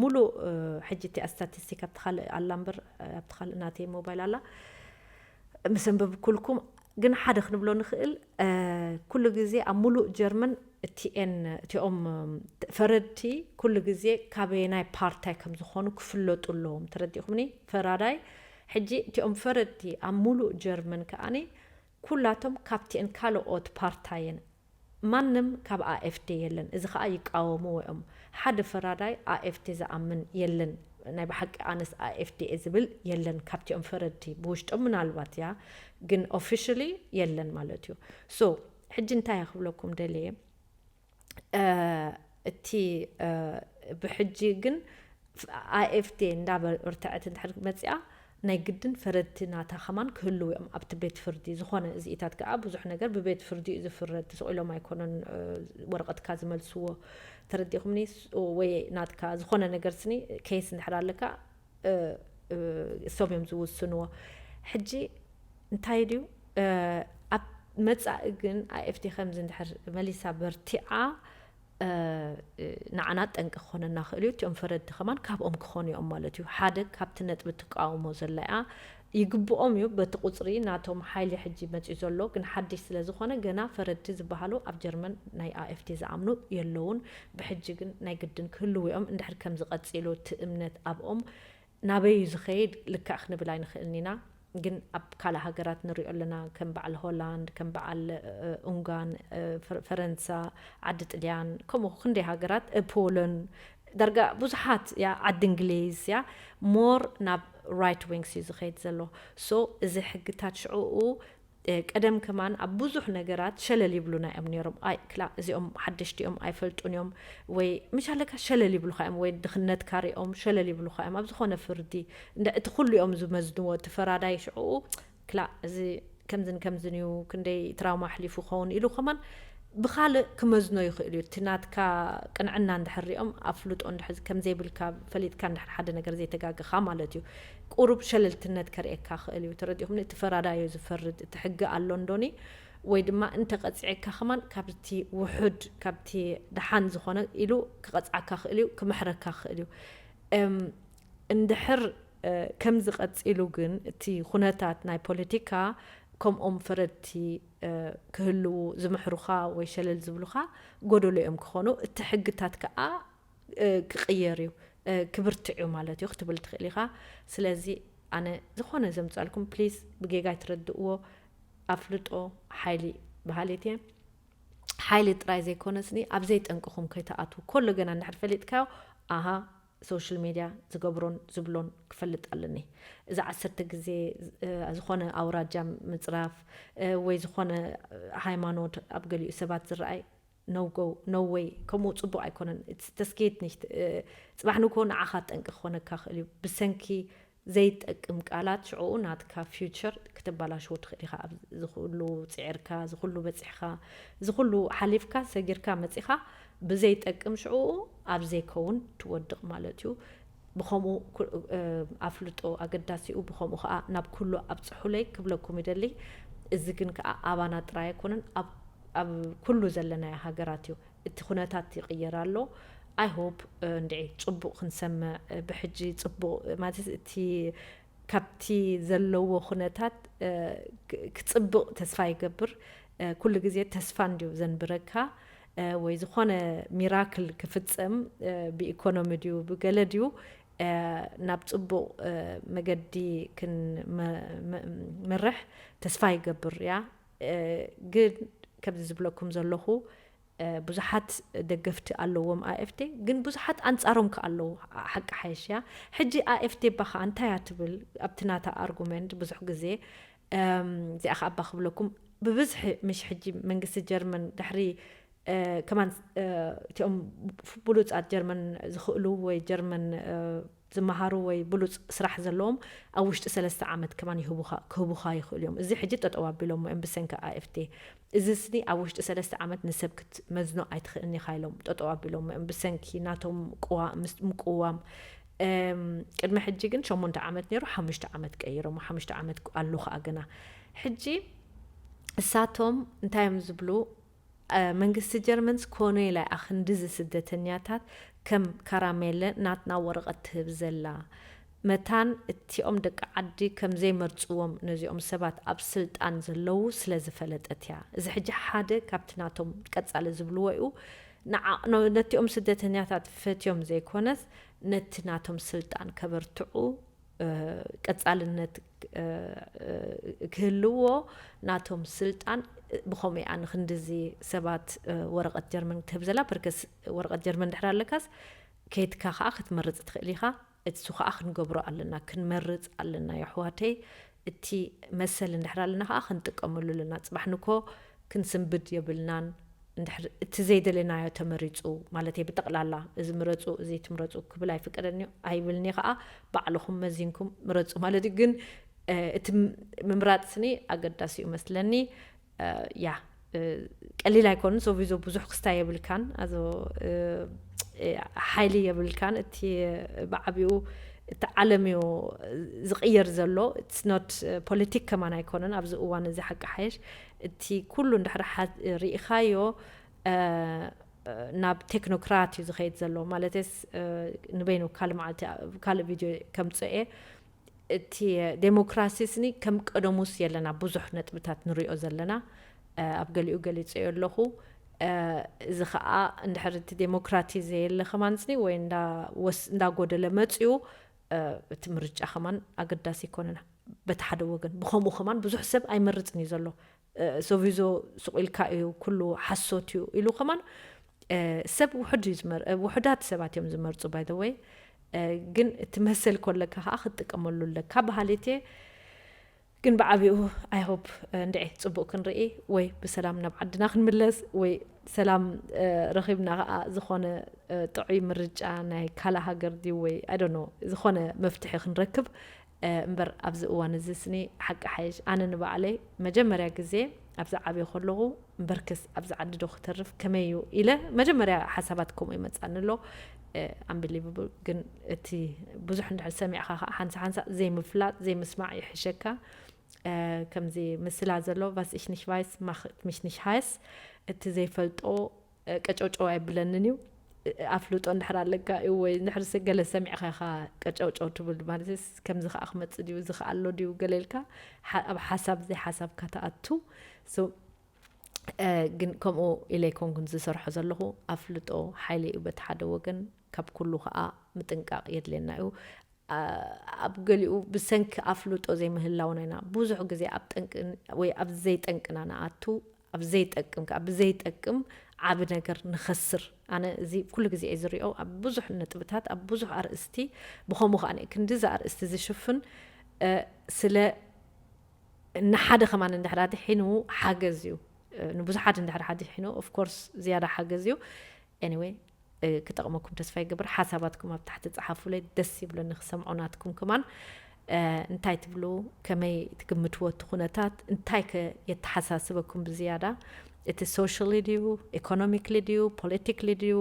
ሙሉእ ሕጂ እቲኣ ስታቲስቲክ ኣብቲ ካልእ ኣላ እምበር ኣብቲ ካልእ ናተይ ሞባይል ኣላ ምስ ኣንበብኩልኩም፣ ግን ሓደ ክንብሎ ንኽእል ኩሉ ግዜ ኣብ ሙሉእ ጀርመን እቲኤን እቲኦም ፈረድቲ ኩሉ ግዜ ካበየናይ ፓርታይ ከም ዝኾኑ ክፍለጡ ኣለዎም። ተረዲኹምኒ? ፈራዳይ ሕጂ እቲኦም ፈረድቲ ኣብ ሙሉእ ጀርመን ከዓኒ ኩላቶም ካብቲኤን ካልኦት ፓርታየን ማንም ካብ ኣኤፍዴ የለን። እዚ ከዓ ይቃወምዎ እዮም። ሓደ ፈራዳይ ኣኤፍዴ ዝኣምን የለን። ናይ ብሓቂ ኣነስ ኣኤፍዴ እየ ዝብል የለን ካብቲኦም ፈረድቲ። ብውሽጦም ምናልባት እያ፣ ግን ኦፊሽሊ የለን ማለት እዩ። So ሕጂ እንታይ እየ ክብለኩም ደልየ፣ እቲ ብሕጂ ግን ኣኤፍዴ እንዳበርትዐት እንድሕር መፅኣ ናይ ግድን ፈረድቲ ናታ ከማን ክህልው እዮም ኣብቲ ቤት ፍርዲ። ዝኾነ እዚኢታት ከዓ ብዙሕ ነገር ብቤት ፍርዲ እዩ ዝፍረድ። ስቕ ኢሎም ኣይኮነን ወረቐትካ ዝመልስዎ። ተረዲኹምኒ? ወይ ናትካ ዝኾነ ነገር ስኒ ኬስ እንድሕር ኣለካ እሶም እዮም ዝውስንዎ። ሕጂ እንታይ ድዩ ኣብ መፃኢ ግን ኣኤፍዴ ከምዚ እንድሕር መሊሳ በርቲዓ ንዓና ጠንቂ ክኾነና ክእል እዩ። እቲኦም ፈረድቲ ከማን ካብኦም ክኾኑ እዮም ማለት እዩ። ሓደ ካብቲ ነጥቢ ትቃወሞ ዘላ እያ። ይግብኦም እዩ በቲ ቁፅሪ ናቶም ሓይሊ ሕጂ መፅዩ ዘሎ፣ ግን ሓድሽ ስለ ዝኾነ ገና ፈረድቲ ዝበሃሉ ኣብ ጀርመን ናይ ኣኤፍዴ ዝኣምኑ የለውን። ብሕጂ ግን ናይ ግድን ክህልው እዮም። እንድሕር ከምዚ ቀፂሉ እቲ እምነት ኣብኦም ናበይ እዩ ዝኸይድ ልክዕ ክንብል ኣይንኽእልን ኢና። ግን ኣብ ካልእ ሃገራት ንሪኦ ኣለና፣ ከም በዓል ሆላንድ፣ ከም በዓል ኡንጋን፣ ፈረንሳ፣ ዓዲ ጥልያን፣ ከምኡ ክንደይ ሃገራት፣ ፖሎን፣ ዳርጋ ብዙሓት እያ፣ ዓዲ እንግሊዝ እያ። ሞር ናብ ራይት ዊንግስ እዩ ዝኸይድ ዘሎ። So እዚ ሕግታት ሽዕኡ ቀደም ከማን ኣብ ብዙሕ ነገራት ሸለል ይብሉና እዮም ነይሮም። ኣይ ክላ እዚኦም ሓደሽቲ እዮም ኣይፈልጡን እዮም ወይ ምሽ ኣለካ ሸለል ይብሉካ እዮም ወይ ድኽነትካ ሪኦም ሸለል ይብሉካ እዮም ኣብ ዝኾነ ፍርዲ። እቲ ኩሉ እዮም ዝመዝንዎ እቲ ፈራዳይ ሽዕኡ ክላ እዚ ከምዝን ከምዝን እዩ ክንደይ ትራውማ ኣሕሊፉ ክኸውን ኢሉ ከማን ብኻልእ ክመዝኖ ይኽእል እዩ። እቲ ናትካ ቅንዕና እንድሕር ሪኦም ኣፍልጦ እንድሕር ከምዘይብልካ ፈሊጥካ እንድሕር ሓደ ነገር ዘይተጋገኻ ማለት እዩ። ቁሩብ ሸለልትነት ከርእየካ ክእል እዩ። ተረዲኹምኒ? እቲ ፈራዳይ እዩ ዝፈርድ። እቲ ሕጊ ኣሎ እንዶኒ ወይ ድማ እንተቐጺዐካ ከማን ካብቲ ውሑድ፣ ካብቲ ደሓን ዝኾነ ኢሉ ክቐጽዓካ ክእል እዩ፣ ክምሕረካ ክእል እዩ። እም፣ እንድሕር፣ እ፣ ከምዚ ቀጺሉ ግን እቲ ኩነታት ናይ ፖለቲካ ከምኦም ፈረድቲ፣ እ፣ ክህልዉ ዝምሕሩኻ ወይ ሸለል ዝብሉኻ ጎደሎ እዮም ክኾኑ። እቲ ሕግታት ከኣ፣ እ፣ ክቕየር እዩ፣ እ፣ ክብርትዕ እዩ ማለት እዩ ክትብል ትኽእል ኢኻ። ስለዚ ኣነ ዝኾነ ዘምጻልኩም ፕሊዝ ብጌጋ ኣይትረድእዎ። ኣፍልጦ ሓይሊ በሃሊት እየ። ሓይሊ ጥራይ ዘይኮነስኒ ኣብ ዘይጠንቅኹም ከይትኣትዉ። ኮሎ ገና እንድሕር ፈሊጥካዮ፣ ኣሃ፣ ሶሻል ሜድያ ዝገብሮን ዝብሎን ክፈልጥ ኣለኒ። እዚ ዓሰርተ ግዜ፣ እ፣ ዝኾነ ኣውራጃ ምጽራፍ፣ እ፣ ወይ ዝኾነ፣ እ፣ ሃይማኖት ኣብ ገሊኡ ሰባት ዝረኣይ፣ no go, no way፣ ከምኡ ጽቡቕ ኣይኮነን። It's፣ das geht nicht። እ፣ ጽባሕ ንግሆ ንዓኻ ጠንቂ ክኾነካ ክእል እዩ። ብሰንኪ ዘይጠቅም ቃላት ሽዑኡ ናትካ ፊውቸር ክተባላሽዎ ትኽእል ኢኻ። ኣብ ዝኹሉ ጽዒርካ፣ ዝኹሉ በጺሕካ፣ ዝኹሉ ሓሊፍካ፣ ሰጊርካ መጺኻ ብዘይጠቅም ሽዑኡ ኣብ ዘይከውን ትወድቕ ማለት እዩ። ብኸምኡ ኩ-፣ እ፣ ኣፍልጦ ኣገዳሲኡ፣ ብኸምኡ ከኣ ናብ ኩሉ ኣብጽሑለይ ክብለኩም ይደሊ። እዚ ግን ከኣ ኣባና ጥራይ ኣይኮነን፣ ኣብ፣ ኣብ ኩሉ ዘለናዮ ሃገራት እዩ። እቲ ኩነታት ይቕየር ኣሎ። I hope፣ እ፣ እንድዒ ጽቡቕ ክንሰምዕ፣ እ፣ ብሕጂ ጽቡቕ፣ ማለት እቲ ካብቲ ዘለዎ ኩነታት፣ እ፣ ክ-፣ ክጽብቕ ተስፋ ይገብር። እ፣ ኩሉ ግዜ ተስፋ እንድዩ ዘንብረካ፣ እ፣ ወይ ዝኾነ ሚራክል ክፍጸም፣ እ፣ ብኢኮኖሚ ድዩ ብገለ ድዩ፣ እ፣ ናብ ጽቡቕ፣ እ፣ መገዲ ክን-፣ መ-፣ መ-፣ መርሕ ተስፋ ይገብር እያ። እ፣ ግን ከምዚ ዝብለኩም ዘለኹ፣ እ፣ ብዙሓት ደገፍቲ ኣለዎም ኣኤፍዴ፣ ግን ብዙሓት ኣንጻሮም ከ ኣለዉ። ሓቂ ሓይሽ እያ። ሕጂ ኣኤፍዴ እባ ከኣ እንታይ እያ ትብል? ኣብቲ ናታ ኣርጉመንት ብዙሕ ግዜ፣ እም፣ እዚኣ ከኣ እባ ክብለኩም፣ ብብዝሒ ምሽ ሕጂ መንግስቲ ጀርመን ድሕሪ፣ እ፣ ከማን፣ እ፣ እቲኦም ብሉጻት ጀርመን ዝኽእሉ ወይ ጀርመን፣ እ፣ ዝመሃሩ ወይ ብሉጽ ስራሕ ዘለዎም ኣብ ውሽጢ ሰለስተ ዓመት ከማን ይህቡኻ፣ ክህቡኻ ይኽእሉ እዮም። እዚ ሕጂ ጠጠው ኣቢሎሞ እዮም ብሰንኪ ኣኤፍዴ። እዚ ስኒ ኣብ ውሽጢ ሰለስተ ዓመት ንሰብ ክትመዝኖ ኣይትኽእልን ኢኻ ኢሎም ጠጠው ኣቢሎሞ እዮም ብሰንኪ ናቶም ቅዋ-፣ ምስ-፣ ምቅዋም። እም፣ ቅድሚ ሕጂ ግን ሸሞንተ ዓመት ነይሩ፣ ሓሙሽተ ዓመት ቀይሮሞ፣ ሓሙሽተ ዓመት ኣሎ ኸኣ ግና። ሕጂ እሳቶም እንታይ እዮም ዝብሉ? እ፣ መንግስቲ ጀርመንስ ኮነ ኢላ እያ ክንድዚ ስደተኛታት ከም ካራሜለ ናትና ወረቐት ትህብ ዘላ። መታን እቲኦም ደቂ ዓዲ ከም ዘይመርጽዎም ነዚኦም ሰባት ኣብ ስልጣን ዘለዉ ስለ ዝፈለጠት እያ። እዚ ሕጂ ሓደ ካብቲ ናቶም ቀጻሊ ዝብልዎ እዩ። ንዓ-፣ ነ-፣ ነቲኦም ስደተኛታት ፈትዮም ዘይኮነስ ነቲ ናቶም ስልጣን ከበርትዑ፣ እ፣ ቀጻልነት፣ እ፣ እ፣ ክህልዎ ናቶም ስልጣን፣ እ፣ ብኸምኡ እያ ንክንድዚ ሰባት፣ እ፣ ወረቐት ጀርመን ትህብ ዘላ። ፐርከስ ወረቐት ጀርመን ድሕር ኣለካስ ከይትካ ከኣ ክትመርጽ ትኽእል ኢኻ። እሱ ከኣ ክንገብሮ ኣለና፣ ክንመርጽ ኣለና የሕዋተይ። እቲ መሰል እንድሕር ኣለና ከኣ ክንጥቀመሉ ኣለና። ጽባሕ ንኮ ክንስንብድ የብልናን። እንድሕር እቲ ዘይደለናዮ ተመሪጹ፣ ማለት እየ፣ ብጠቕላላ እዚ ምረጹ፣ እዚ ትምረጹ ክብል ኣይፍቀደኒ፣ ኣይብልኒ ከኣ፣ ባዕልኹም መዚንኩም ምረጹ ማለት እዩ። ግን፣ እ፣ እቲ ም-፣ ምምራጽ ስኒ ኣገዳሲ እዩ መስለኒ። እ፣ ያ፣ እ፣ ቀሊል ኣይኮንን። ሶቪዞ ብዙሕ ክስታይ የብልካን፣ ኣዞ፣ እ፣ እ፣ ሓይሊ የብልካን። እቲ ብዓቢኡ እቲ ዓለም እዩ ዝቕየር ዘሎ። It's not፣ እ፣ ፖለቲክ ከማን ኣይኮነን ኣብዚ እዋን እዚ ሓቂ ሓይሽ። እቲ ኩሉ እንድሕር ሓ-፣ ርኢኻዮ፣ እ፣ እ፣ ናብ ቴክኖክራት እዩ ዝኸይድ ዘሎ። ማለትስ፣ እ፣ ንበይኑ ካልእ መዓልቲ፣ ካልእ ቪድዮ ከምጽኦ እየ። እቲ ዴሞክራሲ ስኒ ከም ቀደሙስ የለና፣ ብዙሕ ነጥብታት ንሪኦ ዘለና፣ እ፣ ኣብ ገሊኡ ገሊጸዮ ኣለኹ። እ፣ እዚ ኸኣ እንድሕር እቲ ዴሞክራቲ ዘየለ ከማን ስኒ ወይ እንዳ ወስ-፣ እንዳጎደለ መጽዩ፣ እ፣ እቲ ምርጫ ከማን ኣገዳሲ ኣይኮነን። በቲ ሓደ ወገን፣ ብኸምኡ ከማን ብዙሕ ሰብ ኣይመርጽን እዩ ዘሎ። እ፣ ሶቪዞ ሱቕ ኢልካ እዩ፣ ኩሉ ሓሶት እዩ ኢሉ ከማን፣ እ፣ ሰብ ውሑድ እዩ ዝመር-፣ እ፣ ውሑዳት ሰባት እዮም ዝመርጹ፣ by the way። እ፣ ግን እቲ መሰል ከለካ ከኣ ክትጥቀመሉ ኣለካ በሃሊት እየ። ግን ብዓቢኡ፣ I hope፣ እ፣ እንድዒ ጽቡቕ ክንርኢ ወይ ብሰላም ናብ ዓድና ክንምለስ ወይ ሰላም፣ እ፣ ረኺብና ከኣ ዝኾነ፣ እ፣ ጥዑይ ምርጫ ናይ ካልእ ሃገር ድዩ ወይ፣ I don't know፣ ዝኾነ መፍትሒ ክንረክብ፣ እ፣ እምበር ኣብዚ እዋን እዚ ስኒ ሓቂ ሓይሽ ኣነ ንባዕለይ መጀመርያ ግዜ ኣብዚ ዓብየ ከለኹ እምበርክስ ኣብዚ ዓዲ ዶ ክተርፍ ከመይ እዩ ኢለ መጀመርያ ሓሳባት ከምኡ ይመጻኒ ኣሎ። እ፣ unbelievable። ግን እቲ ብዙሕ እንድሕር ሰሚዕካ ከኣ ሓንሳ ሓንሳ ዘይምፍላጥ ዘይምስማዕ ይሕሸካ። ከምዚ ምስላ ዘሎ was ich nicht weiß, macht mich nicht heiß። እቲ ዘይፈልጦ ቀጨውጨው ኣይብለንን እዩ። ኣፍልጦ እንድሕር ኣለካ እዩ ወይ እንድሕር ገለ ሰሚዕካ ኢኻ ቀጨውጨው ትብል ማለት ከምዚ ከዓ ክመፅእ ድዩ እዚ ከዓ ኣሎ ድዩ ገለ ኢልካ ኣብ ሓሳብ ዘይሓሳብካ ተኣቱ። ግን ከምኡ ኢለ ኣይኮንኩን ዝሰርሖ ዘለኹ። ኣፍልጦ ሓይሊ እዩ በቲ ሓደ ወገን፣ ካብ ኩሉ ከዓ ምጥንቃቕ የድልየና እዩ። ኣብ ገሊኡ ብሰንኪ ኣፍልጦ ዘይምህላውና ኢና ብዙሕ ግዜ ኣብ ጠንቂ ወይ ኣብ ዘይጠንቅና ንኣቱ፣ ኣብ ዘይጠቅም ከዓ ብዘይጠቅም ዓቢ ነገር ንኸስር። ኣነ እዚ ኩሉ ግዜ እየ ዝሪኦ ኣብ ብዙሕ ነጥብታት ኣብ ብዙሕ ኣርእስቲ። ብኸምኡ ከዓ ክንዲዚ ኣርእስቲ ዝሽፍን ስለ ንሓደ ከማን እንድሕር ኣድሒኑ ሓገዝ እዩ። ንብዙሓት እንድሕር ሓዲሒኑ of course ዝያዳ ሓገዝ እዩ። Anyway ክጠቕመኩም ተስፋ ይገብር። ሓሳባትኩም ኣብ ታሕቲ ጸሓፉለይ፣ ደስ ይብለኒ ክሰምዖ ናትኩም ከማን። እንታይ ትብሉ፣ ከመይ ትግምትዎ እቲ ኩነታት? እንታይ ከ የተሓሳስበኩም ብዝያዳ? እቲ socially ድዩ፣ economically ድዩ፣ politically ድዩ?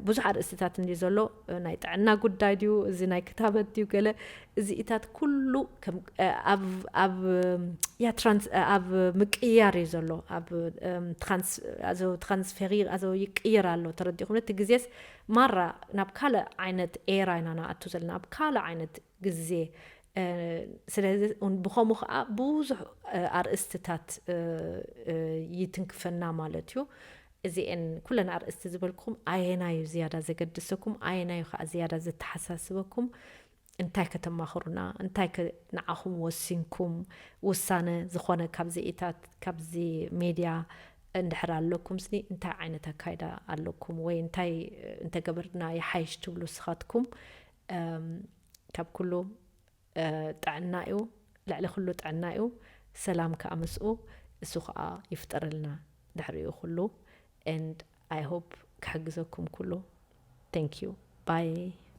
ብዙሕ ኣርእስትታት እንድዩ ዘሎ። ናይ ጥዕና ጉዳይ ድዩ፣ እዚ ናይ ክታበት ድዩ፣ ገለ እዚኢታት ኩሉ ኣብ ምቅያር እዩ ዘሎ። ትራንስፌር ይቅየር ኣሎ፣ ተረዲኹም? እቲ ግዜስ ማራ ናብ ካልእ ዓይነት ኤራ ኢና ንኣቱ ዘለና፣ ኣብ ካልእ ዓይነት ግዜ። ስለዚ ብኸምኡ ከዓ ብዙሕ ኣርእስትታት ይትንክፈና ማለት እዩ። እዚኤን ኩለን ኣርእስቲ ዝበልኩም ኣየናዩ ዝያዳ ዘገድሰኩም፣ ኣየናዩ ከዓ ዝያዳ ዘተሓሳስበኩም? እንታይ ከተማኽሩና? እንታይ ንዓኹም ወሲንኩም? ውሳነ ዝኾነ ካብዚ ኢታት ካብዚ ሜድያ እንድሕር ኣለኩም ስኒ እንታይ ዓይነት ኣካይዳ ኣለኩም ወይ እንታይ እንተገበርና ይሓይሽ ትብሉ ስኻትኩም? ካብ ኩሉ ጥዕና እዩ፣ ልዕሊ ኩሉ ጥዕና እዩ። ሰላም ከዓ ምስኡ እሱ ከዓ ይፍጠረልና ድሕሪኡ ኩሉ። And I hope ክሕግዘኩም ኩሉ። Thank you. Bye.